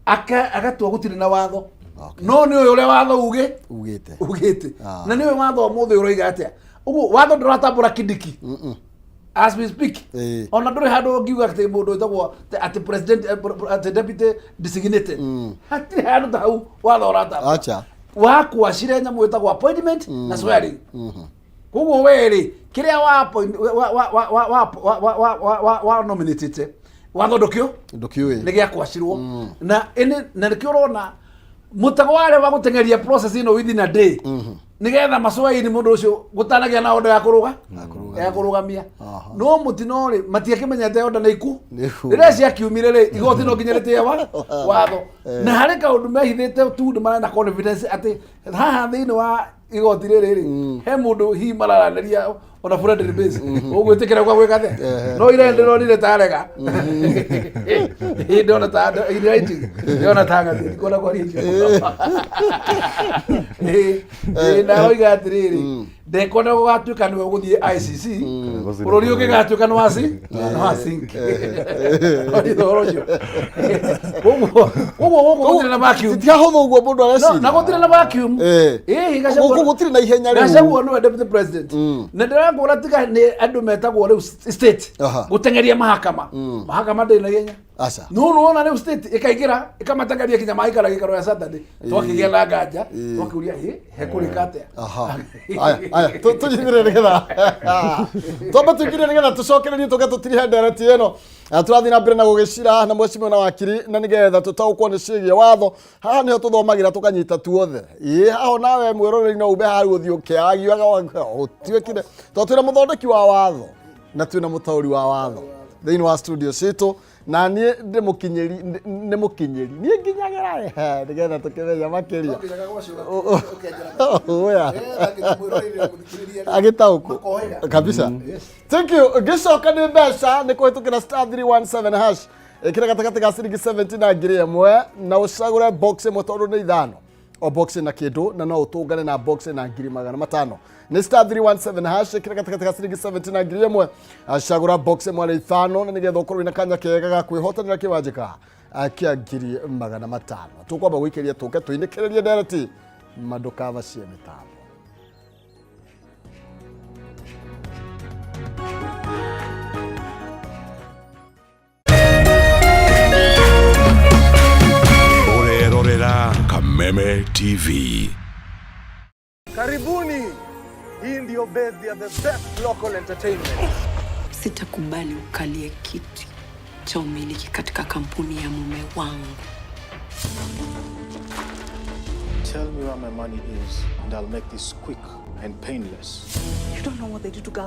agatua gũtirĩ na watho. No nĩ ũyũ ũrĩa watho uge ugĩte ugĩte. Ah. Na nĩwe watho ũmũthĩ ũroiga atĩa? Ũguo watho ndũratambũra Kindiki as we speak. Ona ndũrĩ handũ ũngiuga atĩ mũndũ wĩtagwo atĩ president, atĩ deputy designated, hatirĩ handũ ta hau watho ũratambũra. Acha. Wakwacire nyamũ ĩtagwo appointment na swearing. Koguo we rĩ, kĩrĩa wa appoint- wa wa wa wa wa wa wa wa wa wa nominated, watho ndũkĩo ndũkĩũĩ. Nĩ gĩakwacirwo na ĩnĩ, na nĩkĩo ũrona mũtego warĩa wa gũteng'eria process ĩno within a day. Nigetha macwaini mundu ucio gutanagia na order ya kuruga ya kurugamia no mutino ri matiakimenyete order nĩ iku. Nĩ iku. Rĩrĩa ciakiumire rĩ, igoti no nginya rĩtĩe wa watho, na harĩ kaũndũ mehithĩte tu nĩ marenda confidence atĩ haha thĩinĩ wa igoti rĩrĩ rĩ he mũndũ hihi mararanĩria ona friendly base ũgwĩtĩkĩra gwa gwĩka atĩa, no ira ndĩronire tarega ndona ta in writing ndona ta ngathĩti kuona kwaria icio. Ĩ, na oiga atĩrĩrĩ, ndekwenda gũgatuĩka nĩwe ũgũthiĩ ICC, bũrũri ũngĩgatuĩka nĩ wasi nĩ wasink ũhoro ũcio. Koguo gũkũ gũtirĩ na vacuum. Ti hahũthũ ũguo mũndũ No, areciria. na gũtirĩ na vacuum. Ĩĩ, Gachagua. Gũkũ gũtirĩ na ihenya rĩu. Gachagua nĩwe deputy president, na ndĩrakwĩra tiga nĩ andũ metagwo rĩu state gũteng'eria mahakama, mahakama ndĩrĩ na ihenya. Aca. No nĩwona rĩu state ĩkaingĩra ĩkamateng'eria kinya maikara gĩikaro ya Saturday, twakĩgĩa na nganja, twakĩũria ĩ hekũrĩka atĩa. Aha. Aya, aya, tũnyitĩrĩre nĩgetha twambe tũingĩre nĩgetha tũcokererie tũke tũtirihe ndereti ĩno. Na tũrathiĩ na mbere na gũgĩcira na mheshimiwa na wakiri, na nĩgetha tũtaũkwo nĩ ciĩgiĩ watho. Haha nĩho tũthomagĩra tũkanyita tuothe. Ĩ haho nawe mwĩroreri no ume hau ũthiĩ ũkĩaragia ũtuĩkire tondũ twĩna mũthondeki wa watho na twĩna mũtaũri wa watho thĩinĩ wa studio citũ, na niĩ ndĩ mũkinyĩri, nĩ mũkinyĩri niĩ nginyagĩra nĩgetha tũkĩmenya makĩria. Oya. Agĩtaũkwo kabisa. Thank you. Ngĩcoka nĩ mbeca nĩ kũhĩtũkĩra *317#, ĩkĩra gatagatĩ ga ciringi 70 na 1000 na ũcagũre box ĩmwe tondũ nĩ ithano, o box na kĩndũ, na no ũtũngane na box na 500,000. Nĩ *317#, ĩkĩra gatagatĩ ga ciringi 70 na 1000, acagũra box ĩmwe arĩ ithano, na nĩgetha ũkorwo wĩna kanya kega ga kwĩhotanĩra kĩwanjĩka kĩa 500,000. Tũkwamba gũikĩria tũke tũinĩkĩrĩrie ndereti mandũkavacie mĩtambo. Ũrerorera Kameme TV. Karibuni. Hii ndio base ya the best local entertainment. Sitakubali ukalie kiti cha umiliki katika kampuni ya mume wangu. Tell me where my money is, and I'll make this quick and painless. You don't know what they do to girls.